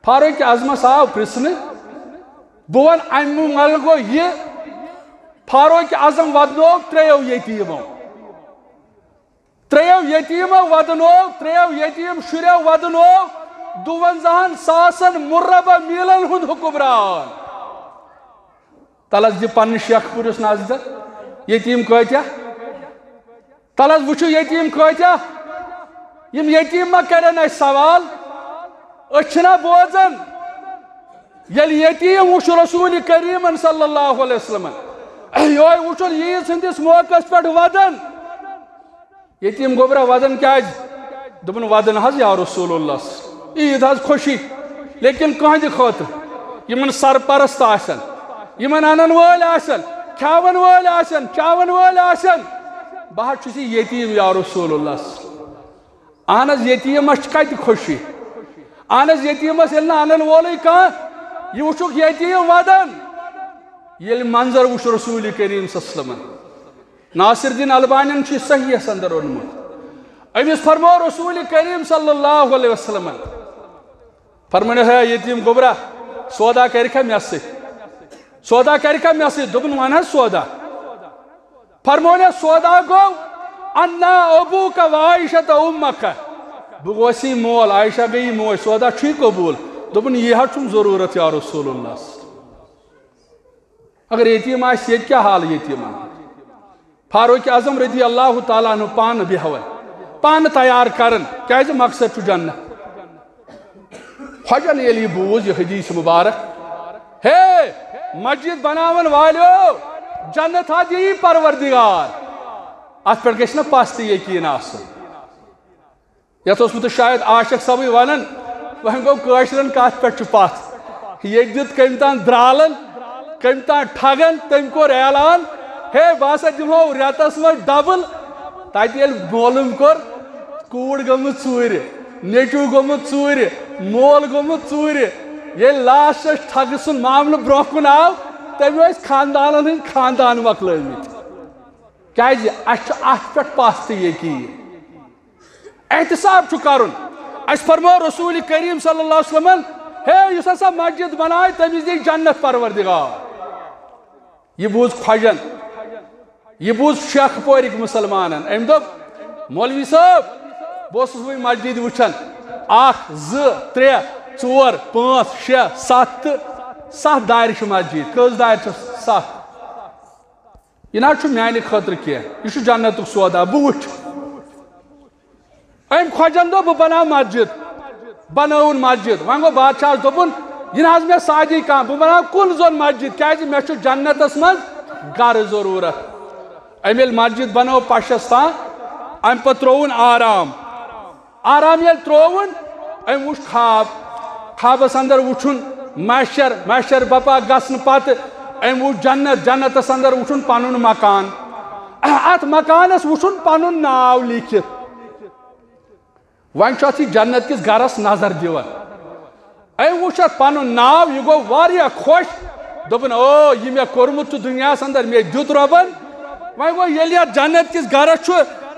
فاروق اعظمس آو پرژھنہٕ، بہٕ ونہٕ، امہِ منٛز گوٚو یہِ، فاروق اعظم ودنوو ترٛیو یتیٖمو۔ ترٛیٚیو یتیٖمو ودنوو، ترٛیٚیو یتیٖم شُریو ودنوو دُوَنزاہن ساسن مربع میٖلن ہُنٛد حُکمران۔ تَلہٕ حظ دِ پننِس شیخ پوٗرِس نظر، یتیٖم کۭتیاہ؟ تَلہٕ حظ وٕچھِو یتیٖم کۭتیاہ؟ یِم یتیٖم ما کرن اَسہِ سوال؟ أسۍ چھِنا بوزان، ییٚلہِ یتیٖم وٕچھ رسول کریٖمن صلی اللہ علیہ وسلمن، یِہوٚے وٕچھُن عیٖد سٕنٛدِس موقعس پٮ۪ٹھ ودان۔ یتیٖم گوٚبرا ودان کیٛازِ؟ دوٚپُن، ودان حظ یا رسول اللہ، عیٖد حظ خوشی، لیکن کٕہٕنٛدِ خٲطرٕ، یِمن سرپرست آسن، یِمن انن وٲلۍ آسن، کھیاون وٲلۍ آسن، چاون وٲلۍ آسن، بہٕ حظ چھُس یہِ یتیٖم یا رسول اللہ۔ اہن حظ، یتیٖمس چھِ کتہِ خوشی؟ اہن حظ، یتیٖمس ییٚلہِ نہٕ انن وولٕے کانٛہہ، یہِ وٕچھُکھ یتیٖم ودان۔ ییٚلہِ منظر وٕچھ رسول کریم صلی اللہ علیہ وسلمن، ناصر الدین البانین چھُ یہِ صحیح اندر اوٚنمُت۔ أمِس فرموو رسول کریم صلی اللہ علیہ وسلمن، فرمٲونس، ہے یتیٖم گوٚبرا، سودا کرِکھا مےٚ سۭتۍ؟ سودا کرِکھا مےٚ سۭتۍ؟ دوٚپُن، وَن حظ سودا۔ فرموونس، سودا گوٚو، انا ابوک و عائشہ امک۔ بہٕ گوسی مول، عائشہ گٔیی موج، سودا چھُے قبوٗل۔ دوٚپُن، یی حظ چھُم ضروٗرت یا رسول اللہ۔ اگر یتیٖم آسہِ، ییٚتہِ کیٛاہ حال یتیٖمن؟ فاروق اعظم رضی اللہ تعالیٰ عنہ پانہٕ بیٚہوان، پانہٕ تیار کران، کیٛازِ مقصد چھُ جنت۔ خۄجن ییٚلہِ یہِ بوٗز، یہِ حدیث مبارک، ہے مسجد بناون والیو، جنت ہا دِیی پروردگار، اتھ پٮ۪ٹھ گژھِ نہ پس تہِ یقیٖن آسُن۔ یتھ اوسمُت شاید عاشق صٲبٕے ونان، وۄنۍ گوٚو کٲشرٮ۪ن کتھ پٮ۪ٹھ چھُ پتھ۔ ییٚتہِ دیُت کٔمۍ تام درالن، کٔمۍ تام ٹھگن، تٔمۍ کوٚر اعلان، ہے بہٕ ہسا دِمہو رٮ۪تس منٛز ڈبل۔ تتہِ ییٚلہِ معلوم کوٚر، کوٗر گٔمٕژ ژوٗرِ، نیٚچوٗ گوٚمُت ژوٗرِ، مول گوٚمُت ژوٗرِ، ییٚلہِ لاسٹس ٹھگہٕ سُنٛد معاملہٕ برونٛہہ کُن آو، تٔمۍ ٲسۍ خاندانن ہٕنٛدۍ خاندان مۄکلٲومٕتۍ۔ کیازِ؟ اسہِ چھُ اتھ پٮ۪ٹھ پس تہِ یقیٖن۔ احتساب چھُ کرُن۔ اسہِ فرموو رسول کریم صلی اللہ علیہ وسلمن، ہے یُس ہسا مسجد بنایہِ، تٔمِس دِیہِ جنت پروردگار۔ یہِ بوٗز خۄجن، یہِ بوٗز شیخ پورِکۍ مُسلمانن۔ أمۍ دوٚپ، مولوی صٲب، بہٕ اوسُس وٕنۍ مسجد وٕچھان، اکھ، زٕ، ترٛےٚ، ژور، پانٛژھ، شےٚ، ستھ تہٕ ستھ دارِ چھِ مسجد۔ کٔژ دارِ چھِ؟ ستھ۔ یہِ نہ حظ چھُ میانہِ خٲطرٕ کینٛہہ، یہِ چھُ جنتُک سودا، بہٕ وٕچھِ۔ أمۍ خۄجن دوٚپ، بہٕ بناو مسجد، بنٲوٕن مسجد۔ وۄنۍ گوٚو بادشاہس دوٚپُن، یہِ نہ حظ مےٚ سادی کانٛہہ، بہٕ بناو کُل زوٚن مسجد، کیازِ مےٚ چھُ جنتس منٛز گرٕ ضروٗرت۔ أمۍ ییٚلہِ مسجد بنٲو پشس تام، امہِ پتہٕ ترٛووُن آرام۔ آرام ییٚلہِ ترٛووُن، أمۍ وُچھ خواب۔ خوابس اندر وُچھُن محشر، محشر بپا گژھنہٕ پتہٕ أمۍ وُچھ جنت، جنتس اندر وُچھُن پنُن مکان۔ اتھ مکانس وُچھُن پنُن ناو لیکھِتھ۔ وۄنۍ چھُ اتھ یہِ جنت کِس گرس نظر دِوان۔ أمۍ وُچھ اتھ پنُن ناو، یہِ گوٚو واریاہ خۄش۔ دوٚپُن، او، یہِ مےٚ کوٚرمُت چھُ دُنیاہس اندر، مےٚ دیُت رۄبن۔ وۄنۍ گوٚو، ییٚلہِ یتھ جنت کِس گرس چھُ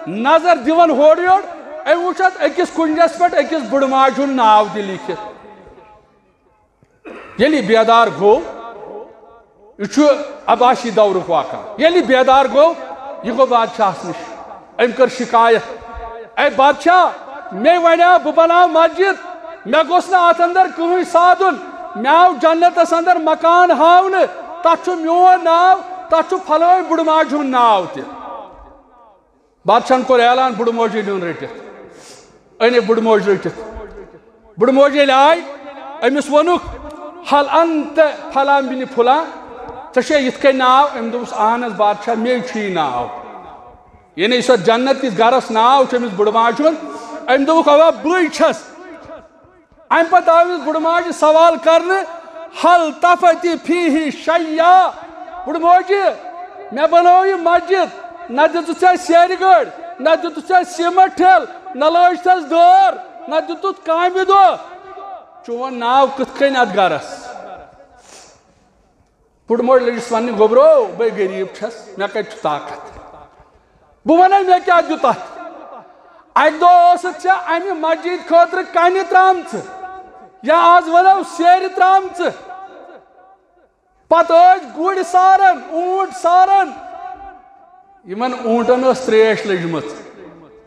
نظر دِوان ہورٕ یورٕ، أمۍ وُچھ اتھ أکِس کُنجس پٮ۪ٹھ أکِس بُڈٕ ماجہِ ہُنٛد ناو تہِ لیٖکھِتھ۔ ییٚلہِ یہِ بیدار گوٚو، یہِ چھُ عباسی دورُک واقعہ۔ ییٚلہِ یہِ بیدار گوٚو، یہِ گوٚو بادشاہس نِش۔ أمۍ کٔر شکایت، اے بادشاہ، مےٚ ونیٛاو بہٕ بناو مسجد، مےٚ گوٚژھ نہٕ اتھ اندر کٕہٕنۍ سادُن۔ مےٚ آو جنتس اندر مکان ہاونہٕ، تتھ چھُ میون ناو، تتھ چھُ فلٲنۍ بُڈٕ ماجہِ ہُنٛد ناو تہِ۔ بادشاہن کوٚر اعلان، بُڈٕ موجے نیوٗن رٔٹِتھ۔ أنۍ بُڈٕ موج رٔٹِتھ۔ بُڈٕ موج ییٚلہِ آے، أمِس ووٚنُکھ، ہل انت فلان بن فلان، ژےٚ چھے یِتھ کٔنۍ ناو؟ أمۍ دوٚپُس، اہن حظ بادشاہ، مے چھُ یہِ ناو۔ یعنی یُس اتھ جنت کِس گرس ناو چھُ أمِس بُڈٕ ماجہِ ہُنٛد، أمۍ دوٚپُکھ، اوا بٕے چھَس۔ امہِ پتہٕ آو أمِس بُڈٕ ماجہِ سوال کرنہٕ، ہل تفتی فیہ شیئا؟ بُڈٕ موجہِ، مےٚ بنٲو یہِ مسجد، نہ دِژٕتھ ژےٚ سیرِ گٲڑۍ، نہ دِتُتھ ژےٚ سیمٹ ٹھیل، نہ لٲج تس دٲر، نہ دِتُتھ کامہِ دۄہ۔ چون ناو کِتھ کٔنۍ اتھ گرس؟ بُڈٕ موج لٔجِس وننہِ، گوٚبرو، بے غریب چھَس، مےٚ کتہِ چھُ طاقت؟ بہٕ وَنے، مےٚ کیٛاہ دیُت اتھ؟ اکہِ دۄہ ٲسٕتھ ژےٚ امہِ مسجد خٲطرٕ کنہِ ترٛامژٕ، یا از ونو سیرِ ترٛامژٕ۔ پتہٕ ٲسۍ گُرۍ ساران، اوٗنٹ ساران۔ یِمن اوٗنٹن ٲس تریش لٔجمٕژ۔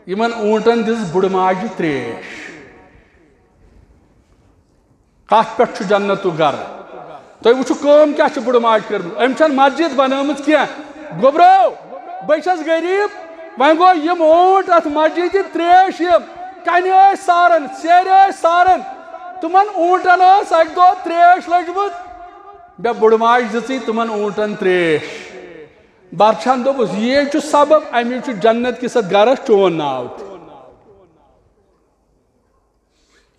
یِمن اوٗنٹن دِژ بُڈٕ ماجہِ تریش۔ کتھ پٮ۪ٹھ چھُ جنتُک گرٕ؟ تُہۍ وٕچھِو، کٲم کیٛاہ چھِ بُڈٕ ماجہِ کٔرمٕژ۔ أمۍ چھَنہٕ مسجد بنٲومٕژ کینٛہہ۔ گوٚبرو، بہٕ چھَس غریٖب، وۄنۍ گوٚو یِم اوٗنٹ اَتھ مسجدِ تریش، یِم کنہِ ٲسۍ ساران، سیرِ ٲسۍ ساران، تِمن اوٗنٹن ٲس اَکہِ دۄہ تریش لٔجمٕژ۔ مےٚ بُڈٕ ماجہِ دِژٕے تِمن اوٗنٹن تریش۔ برچھان دوٚپُس، یی چھُ سبب، اَمی چھُ جنت کِس اَتھ گرس چون ناو تہِ۔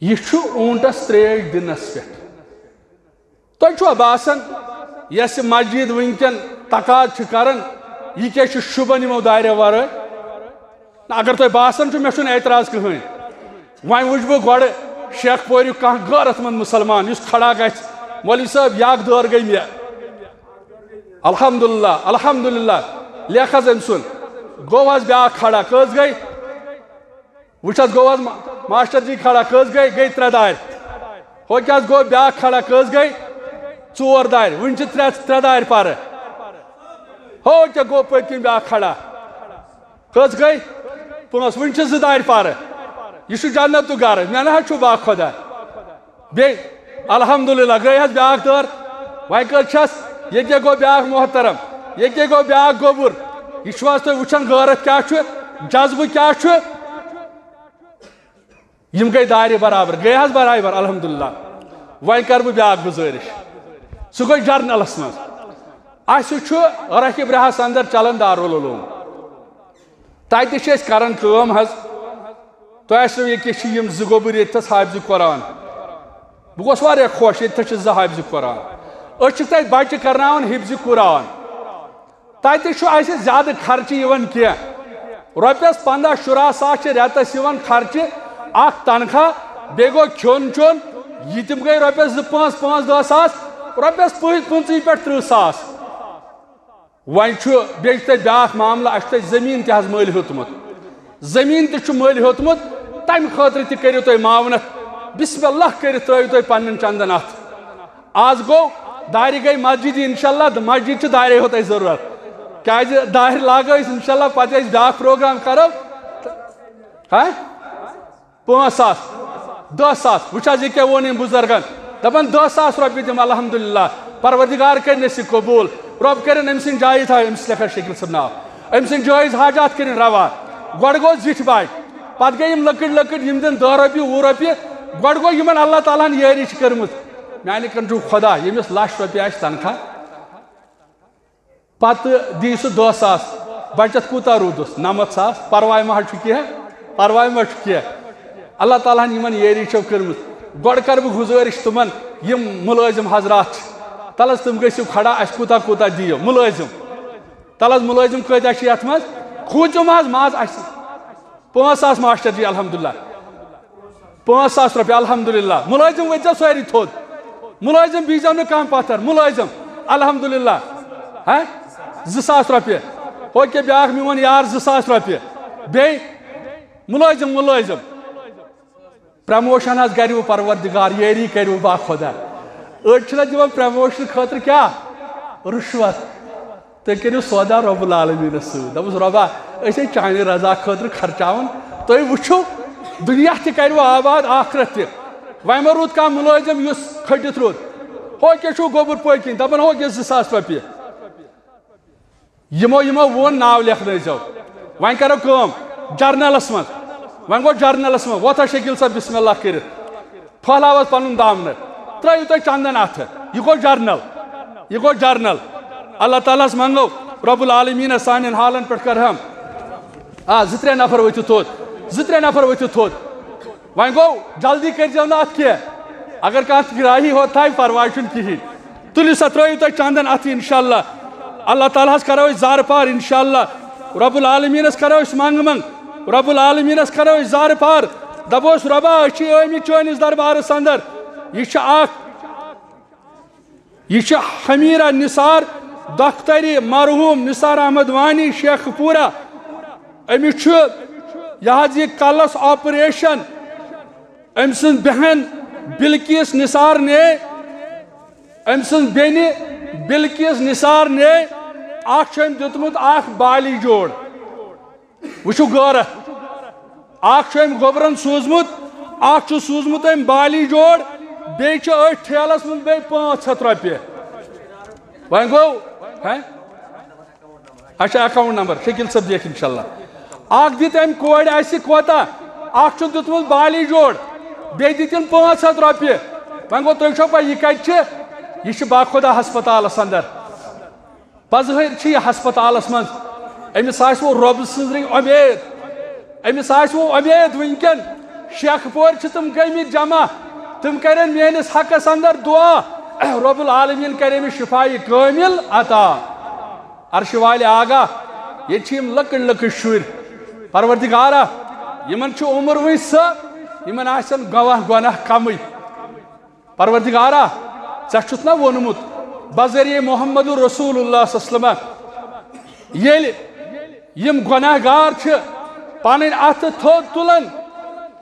یہِ چھُ اوٗنٹس تریش دِنس پٮ۪ٹھ۔ تۄہہِ چھُوا باسان، یۄس یہِ مسجد وٕنکٮ۪ن تقاضہٕ چھِ کران، یہِ کیٛاہ چھُ شوٗبان یِمو دارٮ۪و ورٲے؟ نہ، اگر تۄہہِ باسان چھُ، مےٚ چھُنہٕ اعتراض کٕہٕنۍ۔ وۄنۍ وٕچھِ بہٕ گۄڈٕ شیخ پوریُک کانٛہہ غٲرت مند مُسلمان، یُس کھڑا گژھِ، "مولوی صٲب، یہِ اکھ دٲر گٔے مےٚ۔" الحمدللہ، الحمدللہ، لیکھ حظ أمۍ سُنٛد۔ گوٚو حظ بیٛاکھ کھڑا، کٔژ گٔے؟ وٕچھ حظ، گوٚو حظ ما-، ماسٹر جی کھڑا، کٔژ گٔے؟ گٔے ترٛےٚ دارِ۔ ہُہ کیٛاہ حظ گوٚو بیٛاکھ کھڑا، کٔژ گٔے؟ ژور دارِ۔ وٕنہِ چھِ ترٛےٚ، ترٛےٚ دارِ پَرٕ۔ ہُہ کیٛاہ گوٚو پٔتۍ کِنۍ بیٛاکھ کھڑا؟ کٔژ گٔے؟ پانٛژھ۔ وٕنہِ چھِ زٕ دارِ پَرٕ۔ یہِ چھُ جنتُک گرٕ، مےٚ نہ حظ چھُ با خۄدا۔ بیٚیہِ الحمدللہ گٔے حظ بیٛاکھ دٲر۔ وۄنۍ کٔژ چھَس؟ ییٚکیٛاہ گوٚو بیٛاکھ محترم، ییٚکیٛاہ گوٚو بیٛاکھ گوٚبُر۔ یہِ چھُو حظ تُہۍ وٕچھان غٲرت کیٛاہ چھُ، جذبہٕ کیٛاہ چھُ؟ یِم گٔے دارِ برابر، گٔے حظ برابر، الحمدللہ۔ وۄنۍ کَرٕ بہٕ بیٛاکھ گُزٲرِش، سُہ گوٚو جرنلَس منٛز۔ اَسہِ چھُ رقیب رہاس اندر چلان دارالعلوم، تَتہِ چھِ أسۍ کران کٲم حظ۔ تۄہہِ آسیو ییٚکیٛاہ چھِ یِم زٕ گوٚبٕرۍ ییٚتہِ تھَس حافظِ قرآن، بہٕ گوس واریاہ خۄش، ییٚتہِ تھَس چھِ زٕ حافظِ قرآن۔ أسۍ چھِکھ تَتہِ بَچہِ کرناوان حفظِ قرآن۔ تَتہِ چھُ اَسہِ زیادٕ خرچہٕ یِوان کینٛہہ۔ رۄپیَس پنٛداہ شُراہ ساس چھِ رٮ۪تَس یِوان خرچہٕ، اَکھ تنخواہ، بیٚیہِ گوٚو کھیوٚن چیوٚن، یہِ تِم گٔے رۄپیَس زٕ پانٛژھ، پانٛژھ دَہ ساس، رۄپیَس پٕنٛژٕ، پٕنٛژٕے پٮ۪ٹھ تٕرٛہ ساس۔ وۄنۍ چھُ، بیٚیہِ چھُ تۄہہِ بیٛاکھ معاملہٕ، اَسہِ چھُ تۄہہِ زٔمیٖن تہِ حظ مٔلۍ ہیوٚتمُت۔ زٔمیٖن تہِ چھُ مٔلۍ ہیوٚتمُت، تَمہِ خٲطرٕ تہِ کٔرِو تُہۍ معاونت۔ بسم اللہ کٔرِتھ ترٛٲیِو تُہۍ پنٛنٮ۪ن چندن اَتھ۔ آز گوٚو، دارِ گٔے مسجدِ اِنشاءاللہ، تہٕ مسجد چھِ دارے ہوت اَسہِ ضروٗرت۔ کیٛازِ دارِ لاگو أسۍ اِنشاءاللہ، پَتہٕ أسۍ بیٛاکھ پروگرام کَرو۔ ہہ؟ پانٛژھ ساس، دَہ ساس، وٕچھ حظ، یہِ کیٛاہ ووٚن أمۍ بُزرگن؟ دَپان، "دَہ ساس رۄپیہِ دِمہٕ، الحمدللہ، پروردگار کٔرِنَس یہِ قبوٗل، رۄب کٔرِن أمۍ سٕنٛدۍ جایہِ تھاوٕنۍ"، أمِس لیکھان شکیل صٲب ناو، "أمۍ سٕنٛدۍ جٲیِز حاجات کٔرِنۍ روا"۔ گۄڈٕ گوٚو زِٹھۍ بچہِ، پتہٕ گٔے یِم لۄکٕٹۍ لۄکٕٹۍ، یِم دِن دَہ رۄپیہِ، وُہ رۄپیہِ، گۄڈٕ گوٚو یِمن اللہ تعالیٰ ہن یٲری چھِ کٔرمٕژ۔ میانہِ کنہٕ چھُ خۄدا، ییٚمِس لچھ رۄپیہِ آسہِ تنخواہ، پتہٕ دی سُہ دَہ ساس، بچت کوٗتاہ روٗدُس؟ نَمَتھ ساس۔ پرواے ما حظ چھُ کینٛہہ، پرواے ما چھُ کینٛہہ۔ اللہ تعالیٰ ہن یِمن یٲری چھو کٔرمٕژ۔ گۄڈٕ کرٕ بہٕ گُزٲرِش تِمن، یِم مُلٲزِم حضرات چھِ، تَلہٕ حظ تِم گٔژھِو کھڑا، اَسہِ کوٗتاہ کوٗتاہ دِیِو مُلٲزِم؟ تَلہٕ حظ مُلٲزِم کۭتیٛاہ چھِ یَتھ منٛز؟ کھوٗژِو ما حظ، ما حظ اَسہِ؟ پانٛژھ ساس ماسٹر جی، الحمدللہ۔ پانٛژھ ساس رۄپیہِ، الحمدللہ۔ مُلٲزِم ؤتھۍزیو سٲری تھوٚد۔ مُلٲزِم بیٚہزیو نہٕ کانٛہہ پتھر۔ مُلٲزِم، الحمدللہ۔ ہہ؟ زٕ ساس رۄپیہِ۔ ہُہ کیٛاہ بیٛاکھ میون یار، زٕ ساس رۄپیہِ۔ بیٚیہِ مُلٲزِم، مُلٲزِم۔ پرموشن حظ کٔرِو پروردگار، یٲری کٔرِو با خۄدا۔ أڑۍ چھِنہ دِوان پرموشن خٲطرٕ کیٛاہ؟ رُشوت۔ تُہۍ کٔرِو سودا رب العالمیٖنَس سۭتۍ۔ دوٚپُس، "رۄبا، أسۍ ہے چانہِ رضا خٲطرٕ خرچاوان، تُہۍ وٕچھِو، دُنیا تہِ کَرِوٕ آباد، آخرت تہِ۔ وۄنۍ ما روٗد کانٛہہ مُلٲزِم یُس کھٔٹِتھ روٗد؟ ہُہ کیٛاہ چھُو گوٚبُر پٔتۍ کِنۍ؟" دَپان، "ہُہ کیٛاہ زٕ ساس رۄپیہِ؟" یِمو، یِمو ووٚن، "ناو لیکھنٲیزیو۔" وۄنۍ کَرو کٲم، جرنلَس منٛز۔ وۄنۍ گوٚو جرنلَس منٛز، وۄتھ حظ شکیل صٲب، بسم اللہ کٔرِتھ۔ پھٔہلاو حظ پنُن دامنہٕ، ترٲیِو تُہۍ چندن اتھٕ۔ یہِ گوٚو جرنل، یہِ گوٚو جرنل۔ اللہ تعالیٰ ہس منگو، رب العالمین سانٮ۪ن حالن پٮ۪ٹھ کرہم۔ آ، زٕ ترٛےٚ نفر ؤتھِو تھوٚد، زٕ ترٛےٚ نفر ؤتھِو تھوٚد۔ وۄنۍ گوٚو، جلدی کٔرۍزیو نہٕ اتھ کینٛہہ۔ اگر کانٛہہ تہِ گراہی ہوت تھایہِ، پرواے چھُنہٕ کِہیٖنۍ۔ تُلِو سا، ترٲیِو تُہۍ چندن اتھٕ انشاءاللہ۔ اللہ تعالیٰ ہس کرو أسۍ زارٕ پار انشاءاللہ۔ رب العالمین ہس کرو أسۍ منٛگہٕ منٛگ۔ رب العالمین ہس کرو أسۍ زارٕ پار۔ دپوس، "رۄبا، أسۍ چھِ آمٕتۍ چٲنِس دربارس اندر۔ یہِ چھِ اکھ، یہِ چھِ حمیرہ نثار دختری مرحوم نثار احمد وانی شیخ پورہ۔ أمِس چھُ یہِ حظ یہِ کلس آپریشن۔ أمۍ سٕنٛز بہن بلقیس نثار نے، أمۍ سٕنٛز بیٚنہِ بلقیس نثار نے، اکھ چھُ أمۍ دیُتمُت اکھ بالی جوڑ۔" وٕچھِو غٲرت۔ اکھ چھُ أمۍ گوٚبرن سوٗزمُت، اکھ چھُ سوٗزمُت أمۍ بالی جوڑ، بیٚیہِ چھُ أتھۍ ٹھیلس منٛز بیٚیہِ پانٛژھ ہتھ رۄپیہِ۔ وۄنۍ گوٚو، ہیں؟ اچھا، اکاؤنٹ نمبر، شکیل صٲب دِیَکھ انشاءاللہ۔ اکھ دِتھ أمۍ کورِ اَسہِ کوتاہ؟ اکھ چھُن دیُتمُت بالی جوڑ، بیٚیہِ دِتِن پانٛژھ ہتھ رۄپیہِ۔ وۄنۍ گوٚو، تُہۍ چھو پَے یہِ کَتہِ چھِ؟ یہِ چھِ باخدا ہسپتالَس اندر۔ بظٲہِر چھِ یہِ ہسپتالَس منٛز۔ أمِس آسہِ وۄنۍ رۄبہٕ سٕنٛزٕے اُمید۔ أمِس آسہِ وۄنۍ اُمید وٕنکٮ۪ن۔ شیخ پورِ چھِ تِم گٔمٕتۍ جمع۔ تِم کَرن میٲنِس حقس اندر دعا۔ رب العالمین کَرِ أمِس شفایہِ کٲمِل عطا۔ عرشہِ والہِ آگاہ، ییٚتہِ چھِ یِم لۄکٕٹۍ لۄکٕٹۍ شُرۍ۔ پروردگارا، یِمن چھُ عمر وٕنہِ سہ، یِمن آسن گواہ گۄناہ کمٕے۔ پروردگارا، ژےٚ چھُتھ نا ووٚنمُت بذریعہ محمد رسول اللہ صلی اللہ علیہ وسلم، ییٚلہِ یِم گۄناہ گار چھِ پنٕنۍ اَتھٕ تھوٚد تُلان،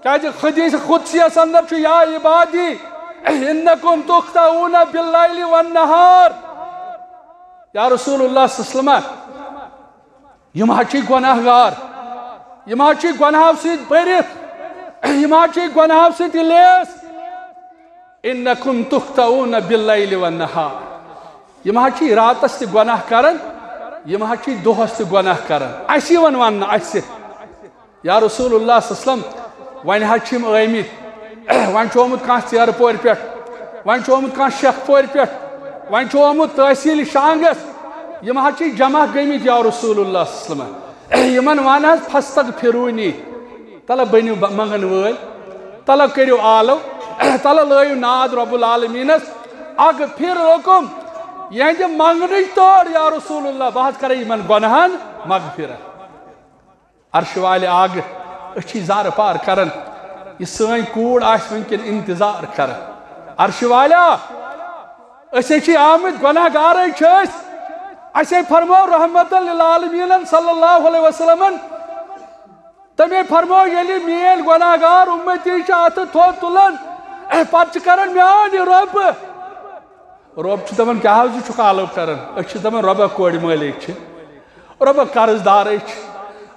کیازِ حدیث قدسیَس اندر چھُ، یا عبادی انکم تخطئون باللیل والنہار۔ یا رسول اللہ صلی اللہ علیہ وسلم، یِم حظ چھِ گۄناہ گار، یِم حظ چھِ گۄناہو سۭتۍ بٔرِتھ، یِم حظ چھِ گۄناہو سۭتۍ لیس۔ انکم تخطئون باللیل والنہار۔ یِم حظ چھِ راتس تہِ گۄناہ کران، یِم حظ چھِ دۄہس تہِ گۄناہ کران۔ اَسہِ یِوان وننہٕ، اَسہِ، یا رسول اللہ صلی اللہ علیہ وسلم، وۄنۍ حظ چھِ یِم آمٕتۍ، وۄنۍ چھُ آمُت کانٛہہ ژیرٕ پورِ پٮ۪ٹھ، وۄنۍ چھُ آمُت کانٛہہ شیخ پورِ پٮ۪ٹھ، وۄنۍ چھُ آمُت تحصیل شانگس، یِم حظ چھِ جمع گٔمٕتۍ، یا رسول اللہ صلی اللہ علیہ وسلم۔ یِمن ون حظ، فاستغفرونی، تلہ بٔنِو ب-، منگن وٲلۍ، تلہ کٔرِو آلو، تلہ لٲیِو ناد رب العالمینس، اغفر لکم، یِہنٛدِ منگنٕچ تٲر، یا رسول اللہ، بہٕ حظ کرے یِمن گۄناہن مغفرت۔ عرشہِ والہِ آگہٕ، أسۍ چھِ زارٕ پار کران، یہِ سٲنۍ کوٗر آسہِ وٕنکٮ۪ن انتظار کران۔ عرشہِ والیا، أسۍ ہے چھِ آمٕتۍ، گۄناہ گارے چھِ أسۍ۔ اَسہِ ہے فرموو رحمتاً للعالمین صلی اللہ علیہ وسلمن، تٔمۍ فرموو، ییٚلہِ میٲنۍ گۄناہ گار اُمتی چھِ اَتھٕ تھوٚد تُلان، پتہٕ چھِ کران میانہِ رۄبہٕ۔ رۄب چھُ دَپان، کیٛاہ حظ چھُکھ آلو کران؟ أسۍ چھِ دَپان، رۄبا کورِ مٲلِک چھِ، رۄبا قرض دارے چھِ،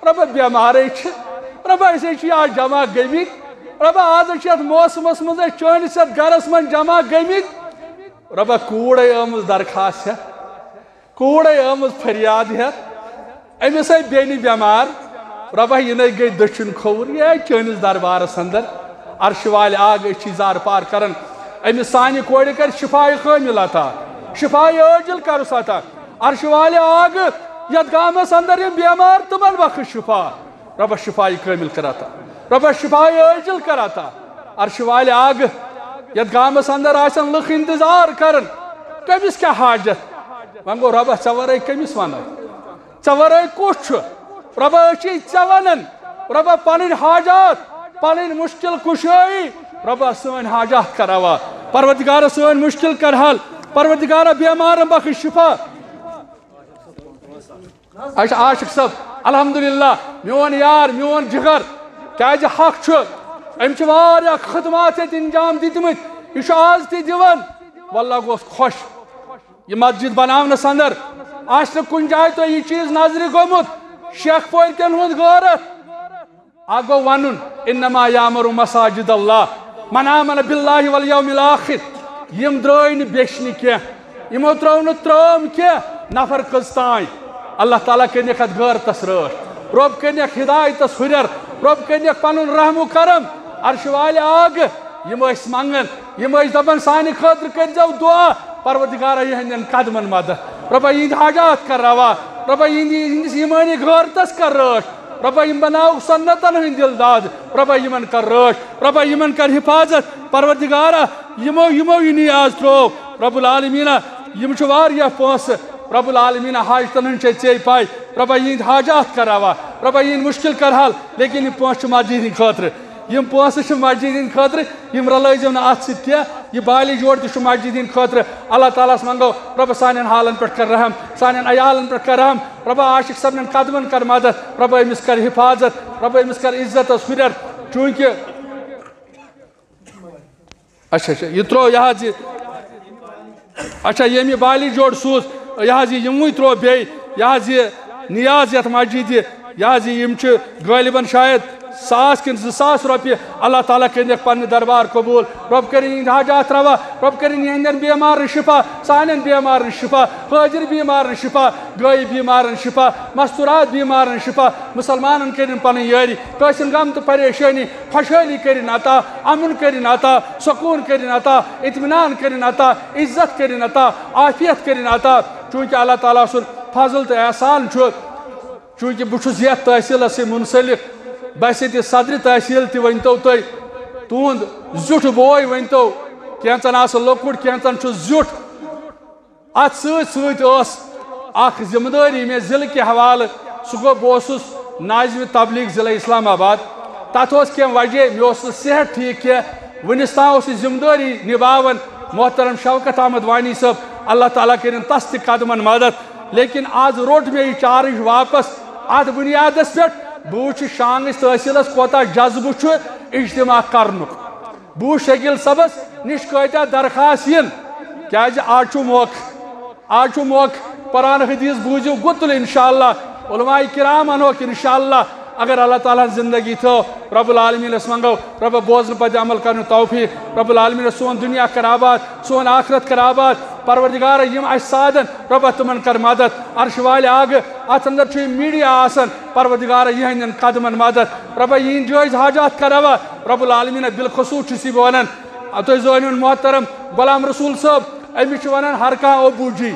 رۄبا بٮ۪مارے چھِ، رۄبا أسۍ ہے چھِ آز جمع گٔمٕتۍ، رۄبا آز چھِ یَتھ موسمَس منٛز أسۍ چٲنِس یَتھ گرَس منٛز جمع گٔمٕتۍ، رۄبا کوٗرے آمٕژ درخواست ہٮ۪تھ، کوٗرے آمٕژ فریاد ہٮ۪تھ، أمِس آے بیٚنہِ بٮ۪مار، رۄبا یہِ نے گٔے دٔچھُن کھووُر، یہِ آے چٲنِس دربارس اندر۔ عرشہِ والہِ آگہٕ، أسۍ چھِ زارٕ پار کران، أمِس سانہِ کورِ کر شفایہِ کٲمِل عطا، شفایہِ عٲجِل کرُس عطا۔ عرشہِ والہِ آگہٕ، یتھ گامس اندر یِم بٮ۪مار، تِمن بخش شفا۔ رۄبا شفایہِ کٲمِل کر عطا، رۄبا شفایہِ عٲجِل کر عطا۔ عرشہِ والہِ آگہٕ، یتھ گامس اندر آسن لُکھ انتظار کران، کٔمِس کیٛاہ حاجت؟ وۄنۍ گوٚو رۄبا، ژےٚ ورٲے کٔمِس ونو؟ ژےٚ ورٲے کُس چھُ؟ رۄبا، أسۍ چھِ ژےٚ ونان۔ رۄبا، پنٕنۍ حاجات، پنٕنۍ مشکل کُشٲیی، رۄبا، سٲنۍ حاجات کر روا۔ پروردگارا، سٲنۍ مشکل کر حل۔ پروردگارا، بیمارن بخش شفا۔ اچھا، عاشق صٲب، الحمدللہ، میون یار، میون جگر، کیازِ حق چھُ، أمۍ چھِ واریاہ خدمات ییٚتہِ انجام دِتمٕتۍ، یہِ چھُ آز تہِ دِوان۔ واللہ گوس خۄش۔ یہِ مسجد بناونس اندر آسہِ نہٕ کُنہِ جایہِ تۄہہِ یہِ چیٖز نظرِ گوٚمُت، شیخ پورِ کٮ۪ن ہُنٛد غٲرت۔ اکھ گوٚو ونُن، انما یعمر مساجد اللہ من آمن باللہ والیوم الآخر۔ یِم درٛٲے نہٕ بیچھنہِ کینٛہہ، یِمو ترٲو نہٕ ترٲم کینٛہہ، نفر کٔژ تام۔ اللہ تعالیٰ کٔرنکھ اتھ غٲرتس رٲچھ، رۄب کٔرنکھ ہدایتس ہُرٮ۪ر، رۄب کٔرنکھ پنُن رحم و کرم۔ عرشہِ والہِ آگہٕ، یِم ٲسۍ منگان، یِم ٲسۍ دپان، سانہِ خٲطرٕ کٔرۍزیو دعا، پروردگارا، یِہنٛدٮ۪ن قدمن مدد۔ رۄبا، یِہنٛدۍ حاجات کر روا۔ رۄبا، یِہنٛدِ، یِہنٛدِس ایمٲنی غٲرتس کر رٲچھ۔ رۄبا، یِم بناوُکھ سنتن ہٕنٛدۍ دِلداد۔ رۄبا، یِمن کر رٲچھ۔ رۄبا، یِمن کر حفاظت۔ پروردگارا، یِمو، یِمو یہِ نیاز ترٛوو۔ رب العالمینا، یِم چھِ واریاہ پونٛسہٕ۔ رب العالمینا، حاجتن ہٕنٛز چھے ژے پاے۔ رۄبا، یِہنٛدۍ حاجات کر روا۔ رۄبا، یِہنٛدۍ مشکل کر حل۔ لیکن یِم پونٛسہٕ چھِ مسجد ہٕنٛدِ خٲطرٕ۔ یِم پونٛسہٕ چھِ مسجد ہٕنٛدِ خٲطرٕ، یِم رلٲوزیو نہٕ اَتھ سۭتۍ کینٛہہ۔ یہِ بالی جوڑ تہِ چھُ مسجد ہٕنٛدِ خٲطرٕ۔ اللہ تعالیٰ ہَس منٛگو، رۄبہ سانٮ۪ن حالَن پٮ۪ٹھ کر رحم، سانٮ۪ن عیالَن پٮ۪ٹھ کر رحم، رۄبہ عاشق صٲبنٮ۪ن قدمَن کر مدد، رۄبہ أمِس کر حفاظت، رۄبہ أمِس کر عزتَس ہُرٮ۪ر۔ چوٗنٛکہِ، اچھا، اچھا، یہِ ترٛوو یہِ حظ یہِ، اچھا، ییٚمۍ یہِ بالی جوڑ سوٗز، یہِ حظ یہِ یِموٕے ترٛوو بیٚیہِ، یہِ حظ یہِ نیاز یَتھ مسجد یہِ، یہِ حظ یہِ، یِم چھِ غٲلباً شاید ساس کِنہٕ زٕ ساس رۄپیہِ، اللہ تعالیٰ کٔرِنَکھ پننہِ دربار قبوٗل۔ رۄب کٔرِن یِہِنٛدۍ حاجات روا، رۄب کٔرِن یِہِنٛدٮ۪ن بیمارن شفا، سانٮ۪ن بیمارن شفا، حٲضِر بیمارن شفا، غٲیب بیمارن شفا، مستورات بیمارن شفا۔ مُسلمانن کٔرِن پنٕنۍ یٲری، کٲنٛسہِ ہُنٛد غم تہٕ پریشٲنی، خۄشحٲلی کٔرِن عطا، امُن کٔرِن عطا، سکوٗن کٔرِن عطا، اطمینان کٔرِن عطا، عزت کٔرِن عطا، عافیت کٔرِن عطا۔ چوٗنٛکہِ اللہ تعالیٰ سُنٛد فضل تہٕ احسان چھُ، چوٗنٛکہِ بہٕ چھُس یَتھ تحصیٖلَس سۭتۍ مُنسلِک، بحیثیت صدرِ تحصیٖل تہِ ؤنۍتو تُہۍ، تُہُنٛد زیُٹھ بوے ؤنۍتو، کینٛژَن آسہٕ لۄکُٹ، کینٛژَن چھُ زیُٹھ۔ اَتھ سۭتۍ سۭتۍ ٲس اَکھ ذِمہٕ دٲری مےٚ ضِلعہٕ کہِ حوالہٕ، سُہ گوٚو، بہٕ اوسُس ناظمِ تبلیغ ضِلعہٕ اِسلام آباد۔ تَتھ اوس کینٛہہ وجہ، مےٚ اوس نہٕ صحت ٹھیٖک کینٛہہ، وٕنِس تام اوس یہِ ذِمہٕ دٲری نِباوان محترم شوکت احمد وانی صٲب، اللہ تعالیٰ کٔرِن تَس تہِ قدمَن مدد۔ لیکن آز روٚٹ مےٚ یہِ چارج واپس۔ اتھ بنیادس پٮ۪ٹھ بہٕ وٕچھِ شانگچ تحصیلس کوتاہ جذبہٕ چھُ اجتماع کرنُک۔ بہٕ وٕچھِ شکیل صٲبس نِش کۭتیاہ درخواست یِن، کیازِ آز چھُ موقعہٕ، آز چھُ موقعہٕ۔ قرآن حدیث بوٗزِو گُتُل انشاءاللہ، علماء کرام انوکھ انشاءاللہ۔ اگر اللہ تعالیٰ ہن زندگی تھٲو، رب العالمینس منگو، رب بوزنہٕ پتہٕ عمل کرنُک توفیق۔ رب العالمینس سون دنیا کر آباد، سون آخرت کر آباد۔ پروردگار، یِم اسہِ سادن، رب تِمن کر مدد۔ عرش والہِ آگہٕ، اتھ اندر چھُ یہِ میڈیا آسان، پروردگار، یِہنٛدٮ۪ن قدمن مدد۔ رب یِہنٛدۍ جٲیز حاجات کر روا۔ رب العالمین بالخصوص چھُس یہِ بہٕ ونان، تُہۍ زٲنِو محترم غلام رسول صٲب، أمِس چھِ ونان ہر کانٛہہ ابو جی۔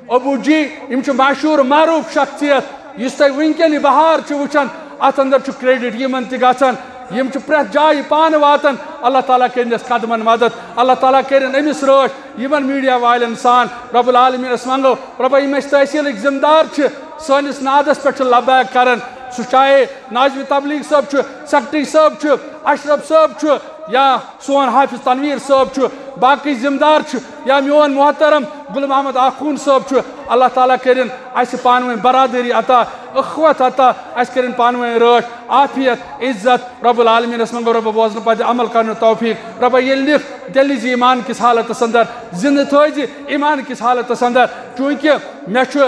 ابو جی، یِم چھِ مشہوٗر معروٗف شخصیت۔ یُس تۄہہِ وٕنکٮ۪ن یہِ بہار چھِ وٕچھان، اَتھ اندر چھُ کریڈٹ یِمن تہِ گژھان۔ یِم چھِ پرٛٮ۪تھ جایہِ پانہٕ واتان۔ اللہ تعالیٰ کٔرِنَس قدمن مدد، اللہ تعالیٰ کٔرِن أمِس رٲچھ۔ یِمن میڈیا والٮ۪ن سان رب العالمینس منگو، رۄبا، یِم اَسہِ تحصیٖلٕکۍ ذمہٕ دار چھِ، سٲنِس نادس پٮ۪ٹھ چھِ لبیک کران، سُہ چاہے ناظمِ تبلیغ صٲب چھُ، سیکرٹری صٲب چھُ، اشرف صٲب چھُ، یا سون حافظ تنویر صٲب چھُ، باقی ذمہٕ دار چھِ، یا میون محترم گل محمد آخون صٲب چھُ، اللہ تعالیٰ کٔرِن اَسہِ پانہٕ ؤنۍ برادری عطا، اخوت عطا، اَسہِ کٔرِن پانہٕ ؤنۍ رٲچھ، عافیت، عزت۔ رب العالمینس منگو رۄبا بوزنہٕ پتہٕ عمل کرنُک توفیق۔ رۄبا ییٚلہِ نِکھ تیٚلہِ نِزِ ایمان کِس حالتس اندر، زندٕ تھٲوزِ ایمان کِس حالتس اندر، چوٗنٛکہِ مےٚ چھُ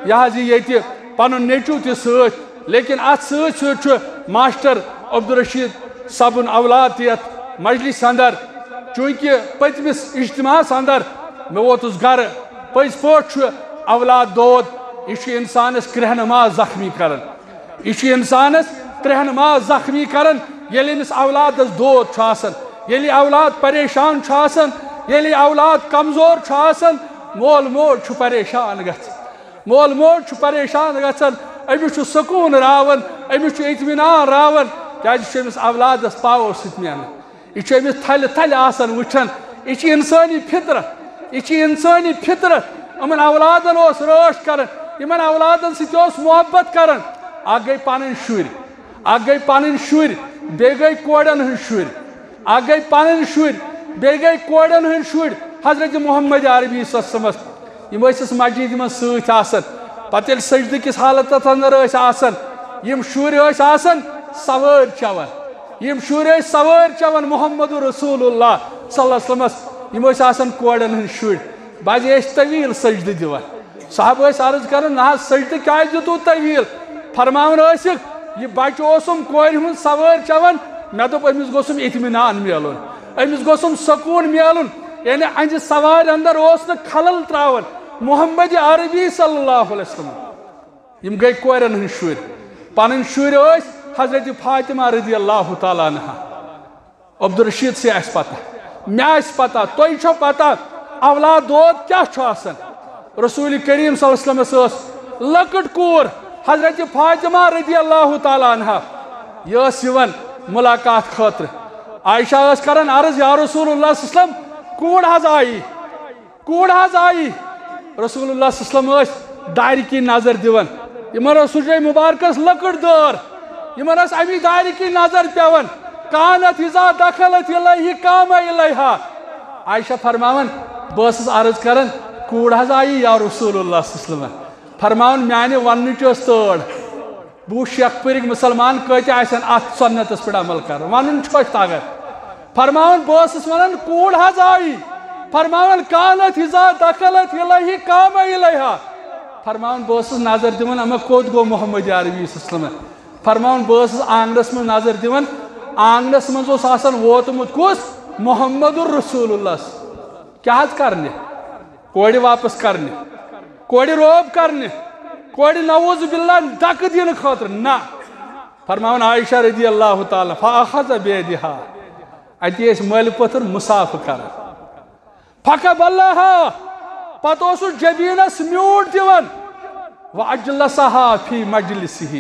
یہِ حظ یہِ ییٚتہِ پنُن نیٚچوٗ تہِ سۭتۍ۔ لیکن اتھ سۭتۍ سۭتۍ چھُ ماسٹر عبدالرشید صٲبُن اولاد تہِ یتھ مجلس اندر، چونکہ پٔتمِس اجتماعس اندر مےٚ ووتُس گرٕ، پٔزۍ پٲٹھۍ چھُ اولاد دود، یہِ چھُ انسانس کرٛہنہٕ ماز زخمی کران۔ یہِ چھُ انسانس کرٛہنہٕ ماز زخمی کران، ییٚلہِ أمِس اولادس دود چھُ آسان، ییٚلہِ اولاد پریشان چھُ آسان، ییٚلہِ اولاد کمزور چھُ آسان، مول موج چھُ پریشان گژھان۔ مول موج چھُ پریشان گژھان، أمِس چھُ سکوٗن راوان، أمِس چھُ اطمینان راوان، کیازِ یہِ چھُ أمِس اولادس پاور سۭتۍ میلان۔ یہِ چھُ أمِس تھلہِ تھلہِ آسان وٕچھان۔ یہِ چھِ انسٲنی فطرت، یہِ چھِ انسٲنی فطرت۔ یِمن اولادن اوس رٲچھ کران، یِمن اولادن سۭتۍ اوس محبت کران۔ اکھ گٔے پنٕنۍ شُرۍ، اکھ گٔے پنٕنۍ شُرۍ، بیٚیہِ گٔے کورٮ۪ن ہٕنٛدۍ شُرۍ۔ اکھ گٔے پنٕنۍ شُرۍ، بیٚیہِ گٔے کورٮ۪ن ہٕنٛدۍ شُرۍ۔ حضرت محمد عربی صلی اللہ علیہ وسلمس، یِم ٲسۍ اَسہِ مسجدِ منٛز سۭتۍ آسان۔ پتہٕ ییٚلہِ سجدٕ کِس حالتس اندر ٲسۍ آسان، یِم شُرۍ ٲسۍ آسان سوٲرۍ چٮ۪وان۔ یِم شُرۍ ٲسۍ سوٲرۍ چٮ۪وان محمد رسول اللہ صلی اللہ علیہ وسلمس۔ یِم ٲسۍ آسان کورٮ۪ن ہٕنٛدۍ شُرۍ۔ بعضے ٲسۍ طویل سجدٕ دِوان۔ صحابہٕ ٲسۍ عرض کران، نہ حظ، سجدٕ کیازِ دِتوٕ طویل؟ فرماوان ٲسِکھ، یہِ بچہٕ اوسُم کورِ ہُنٛد سوٲرۍ چٮ۪وان، مےٚ دوٚپ، أمِس گوٚژھُم اطمینان میلُن، أمِس گوٚژھُم سکوٗن میلُن۔ یعنی، أہنٛدِ سوارِ اندر اوس نہٕ خلل تراوان محمد عربی صلی اللہ علیہ وسلم۔ یِم گٔے کورٮ۪ن ہٕنٛدۍ شُرۍ۔ پنٕنۍ شُرۍ ٲسۍ حضرت فاطمہ رضی اللہ تعالیٰ عنہا۔ عبدالرشید سے آسہِ پتہ، مےٚ آسہِ پتہ، تۄہہِ چھو پتہ اولاد دود کیٛاہ چھُ آسان۔ رسول کریم صلی اللہ علیہ وسلمس ٲس لۄکٕٹ کوٗر حضرت فاطمہ رضی اللہ تعالیٰ عنہا، یہِ ٲس یِوان ملاقات خٲطرٕ۔ عائشہ ٲس کران عرض، یا رسول اللہ صلی اللہ علیہ وسلم، کوٗر حظ آیی۔ کوٗر حظ آیی۔ رسول اللہ صلی اللہ علیہ وسلم ٲسۍ دارِ کِنۍ نظر دِوان۔ یِمن ٲس حجرے مبارکس لۄکٕٹ دٲر۔ یِمن ٲس امی دارِ کِنۍ نظر پٮ۪وان۔ کانت اذا دخلت الیہ قام الیہا۔ عائشہ فرماوان، بہٕ ٲسٕس عرض کران، کوٗر حظ آیی یا رسول اللہ صلی اللہ علیہ وسلم۔ فرماوان، میانہِ وننٕچ ٲس تٲڑ۔ بہٕ وٕچھٕ شیخ پوٗرٕکۍ مُسلمان کۭتیٛاہ آسن اتھ سنتس پٮ۪ٹھ عمل کران، ونُن چھُ اَسہِ تگان۔ فرماوان، بہٕ ٲسٕس ونان، کوٗر حظ آیی۔ فرماوان، کانت اذا دخلت الیہ قام الیہا۔ فرماوان، بہٕ ٲسٕس نظر دِوان، اما کوٚت گوٚو محمد عربی صلی اللہ علیہ وسلم؟ فرماوان، بہٕ ٲسٕس آنٛگنَس منٛز نظر دِوان، آنٛگنَس منٛز اوس آسان ووتمُت کُس؟ محمد رسول اللہ۔ کیٛاہ حظ کرنہِ؟ کورِ واپس کرنہِ، کورِ روب کرنہِ، کورِ نعوذ باللہ دکہٕ دِنہٕ خٲطرٕ۔ نہ، فرماوان عائشہ رضی اللہ تعالیٰ، فأخذ بيدها، اتی ٲسۍ مٲلۍ پٔتھر مصافحہ کران۔ فقبلها، پتہٕ اوسُس جبینس میوٗٹھ دِوان، وأجلسها في مجلسه،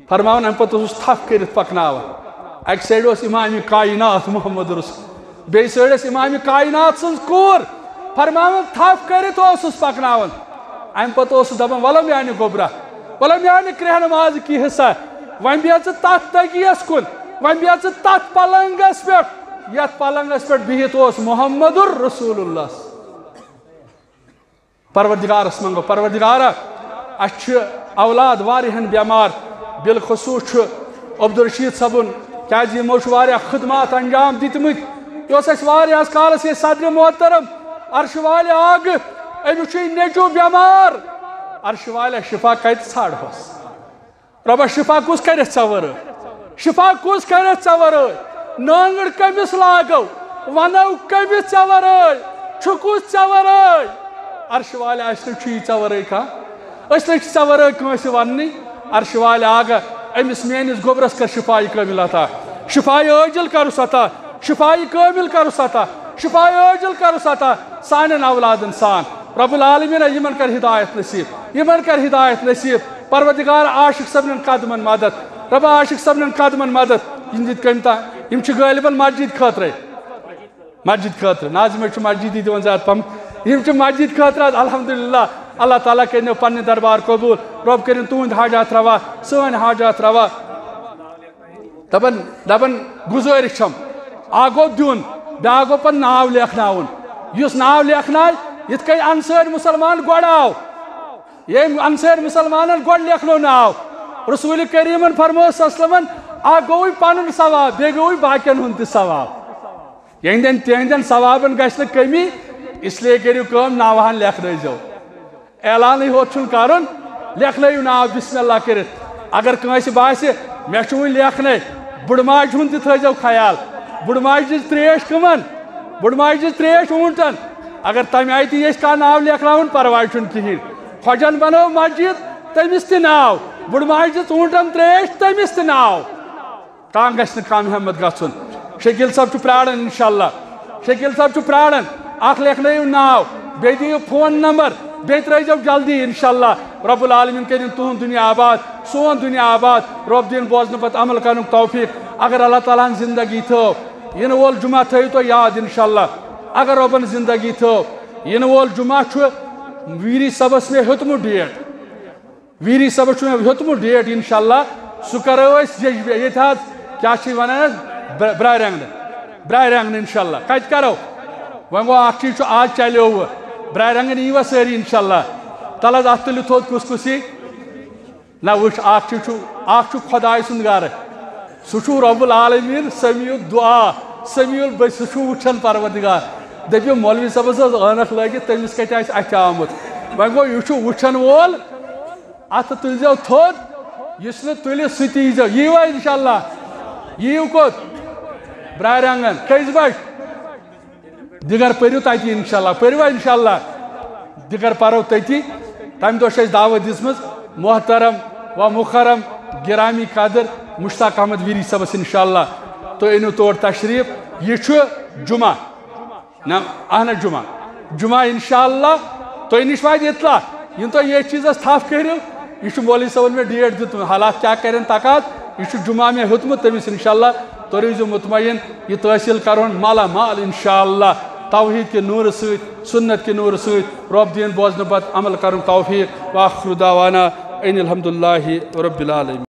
فرماوان، امہِ پتہٕ اوسُس تھپھ کٔرِتھ پکناوان۔ اکہِ سایڈٕ اوس امام کائنات محمد رسول، بیٚیہِ سایڈٕ ٲس امام کائنات سٕنٛز کوٗر، فرماوان، تھپھ کٔرِتھ اوسُس پکناوان۔ امہِ پتہٕ اوسُس دپان، ولم یعنی گوٚبرا، ولم یعنی کرٛہنہٕ مازٕ کی حصہ، وۄنۍ بیٚہہ ژٕ تتھ تٔکیس کُن، وۄنۍ بیٚہہ ژٕ تتھ پلنگس پٮ۪ٹھ، یتھ پلنگس پٮ۪ٹھ بِہِتھ اوس محمد رسول اللہ۔ پروردگارس منٛگو، پروردگارا، اسہِ چھِ اولاد واریاہن بٮ۪مار، بالخصوص چھُ عبدالرشید صٲبُن، کیازِ یِمو چھُ واریاہ خدمات انجام دِتمٕتۍ۔ یہِ اوس اسہِ واریاہس کالس ییٚتہِ صدرِ محترم عرشہِ والہِ آگہٕ، أمِس چھُ یہِ نیٚچو بٮ۪مار۔ عرشہِ والہِ شفا کتہِ ژھانڈہوس؟ رۄبا، شفا کُس کرِ ژےٚ ورٲے؟ شفا کُس کرِ ژےٚ ورٲے؟ نانگڑ کٔمِس لاگو؟ ونو کٔمِس ژےٚ ورٲے؟ چھُ کُس ژےٚ ورٲے؟ عرشہِ والہِ، اسہِ نہٕ چھُے ژےٚ ورٲے کانٛہہ۔ أسۍ نہٕ چھِ ژےٚ ورٲے کٲنٛسہِ وننٕے۔ عرشہِ والہِ آگہٕ، أمِس میٲنِس گوٚبرس کر شفایہِ کٲمل عطا۔ شفایہِ عٲجل کرُس عطا۔ شفایہِ کٲمل کرُس عطا۔ شفایہِ عٲجل کرُس عطا۔ سانٮ۪ن اولادن سان۔ رب العالمین، یِمن کر ہدایت نصیب۔ یِمن کر ہدایت نصیب۔ پروردگار، عاشق صٲبنٮ۪ن قدمن مدد۔ رۄبا، عاشق صٲبنٮ۪ن قدمن مدد۔ یِم دِتۍ کٔمۍ تام؟ یِم چھِ غٲلباً مسجد خٲطرَے۔ مسجد خٲطرٕ۔ ناظم حظ چھُ مسجدی دِوان زیادٕ پہم۔ یِم چھِ مسجد خٲطرٕ حظ، الحمدللہ۔ اللہ تعالیٰ کٔرِنو پننہِ دربار قبوٗل۔ رۄب کٔرِن تُہنٛدۍ حاجات روا، سٲنۍ حاجات روا۔ دپان، دپان گُزٲرِش چھم، اکھ گوٚو دیُن، بیٛاکھ گوٚو پتہٕ ناو لیکھناوُن۔ یُس ناو لیکھنایہِ، یِتھ کٔنۍ انصٲرۍ مُسلمان گۄڈٕ آو، ییٚمۍ انصٲرۍ مُسلمانن گۄڈٕ لیکھنو ناو، رسول کریمن فرموو صلی اللہ علیہ وسلمن، اکھ گوٚوُے پنُن ثواب، بیٚیہِ گوٚوُے باقین ہُنٛد تہِ ثواب۔ یِہنٛدٮ۪ن تِہنٛدٮ۪ن ثوابن گژھِ نہٕ کٔمی، اس لیے کٔرِو کٲم، ناوہن لیکھنٲیزیو۔ اعلانٕے ہوت چھُنہٕ کرُن، لیکھنٲیِو ناو بسم اللہ کٔرِتھ۔ اگر کٲنٛسہِ باسہِ، مےٚ چھُ وُنہِ لیکھنَے، بُڈٕ ماجہِ ہُنٛد تہِ تھٲیزیو خیال۔ بُڈٕ ماجہِ دِژ ترٛیش کٕمن؟ بُڈٕ ماجہِ دِژ ترٛیش اوٗنٹن۔ اگر تَمہِ آیہِ تہِ یژھِ کانٛہہ ناو لیکھناوُن، پرواے چھُنہٕ کِہیٖنۍ۔ خۄجن بنٲو مسجد، تٔمِس تہِ ناو۔ بُڈٕ ماجہِ دِژ اوٗنٹن ترٛیش، تٔمِس تہِ ناو۔ کانٛہہ گژھِ نہٕ کم ہمت گژھُن۔ شکیل صٲب چھُ پراران انشاءاللہ۔ شکیل صٲب چھُ پراران۔ اکھ لیکھنٲیِو ناو، بیٚیہِ دِیِو فون نمبر، بیٚیہِ ترٲیزیو جلدی انشاءاللہ۔ رب العالمین کٔرِن تُہُنٛد دُنیا آباد، سون دُنیا آباد۔ رۄب دِیِن بوزنہٕ پتہٕ عمل کرنُک توفیق۔ اگر اللہ تعالیٰ ہن زندگی تھٲو، یِنہٕ وول جمعہ تھٲیِو تُہۍ یاد انشاءاللہ۔ اگر رۄبن زندگی تھٲو، یِنہٕ وول جمعہ چھُ ویری صٲبس مےٚ ہیوٚتمُت ڈیٹ۔ ویری صٲبس چھُ مےٚ ہیوٚتمُت ڈیٹ انشاءاللہ، سُہ کرو أسۍ ییٚجبہِ-، ییٚتہِ حظ، کیٛاہ چھِ وَنان اَتھ؟ بر-، برارِ آنٛگنہٕ۔ برارِ آنٛگنہٕ انشاءاللہ۔ کَتہِ کرو؟ وۄنۍ گوٚو اکھ چیٖز چھُ، آز چلیو وۄنۍ۔ برارِ آنٛگن یی وۄنۍ سٲری انشاءاللہ۔ تَلہٕ حظ اَتھ تُلِو تھوٚد کُس کُس یی۔ نہ وٕچھ، اکھ چیٖز چھُ، اکھ چھُ خۄداے سُنٛد گرٕ۔ سُہ چھُ رب العالمین، سمیع الدعا، سمیع الب-، سُہ چھُ وٕچھان پروردگار۔ دٔپِو مولوی صٲبس ٲس عٲنکھ لٲگِتھ، تٔمِس کَتہِ آسہِ اَتھِ آمُت۔ وۄنۍ گوٚو، یہِ چھُ وٕچھان وول۔ اتھٕ تُلزیو تھوٚد، یُس نہٕ تُلہِ سُہ تہِ ییٖزیو۔ یِیِوا انشاءاللہ؟ یِیِو کوٚت؟ برارِ آنٛگن۔ کٔژِ بجہِ؟ دِگر پٔرِو تَتی انشاءاللہ۔ پٔرِوا انشاءاللہ؟ دِگر پرو تٔتی۔ تَمہِ دۄہ چھِ اَسہِ دعوت دِژمٕژ محترم و مُکرم گرامی قدر مشتاق احمد ویری صٲبس انشاءاللہ۔ تُہۍ أنِو تور تشریف۔ یہِ چھُ جمعہ۔ نہ، اہن حظ، جمعہ۔ جمعہ انشاءاللہ تۄہہِ نِش واتہِ اطلاع۔ یِم تُہۍ ییٚتھۍ چیٖزس تھپھ کٔرِو، یہِ چھُ مولوی صٲبن مےٚ ڈیٹ دیُتمُت، حالات کیٛاہ کرن تقاض، یہِ چھُ جمعہ مےٚ ہیوٚتمُت تٔمِس۔ انشاءاللہ تُہۍ روٗزِو مطمئن، یہِ تحصیل کرون مالا مال انشاءاللہ، توحید کہِ نوٗرٕ سۭتۍ، سنت کہِ نوٗرٕ سۭتۍ۔ رۄب دِیِن بوزنہٕ پتہٕ عمل کرُن توفیق۔ وآخر دعوانا ان الحمدللہ رب العالمین۔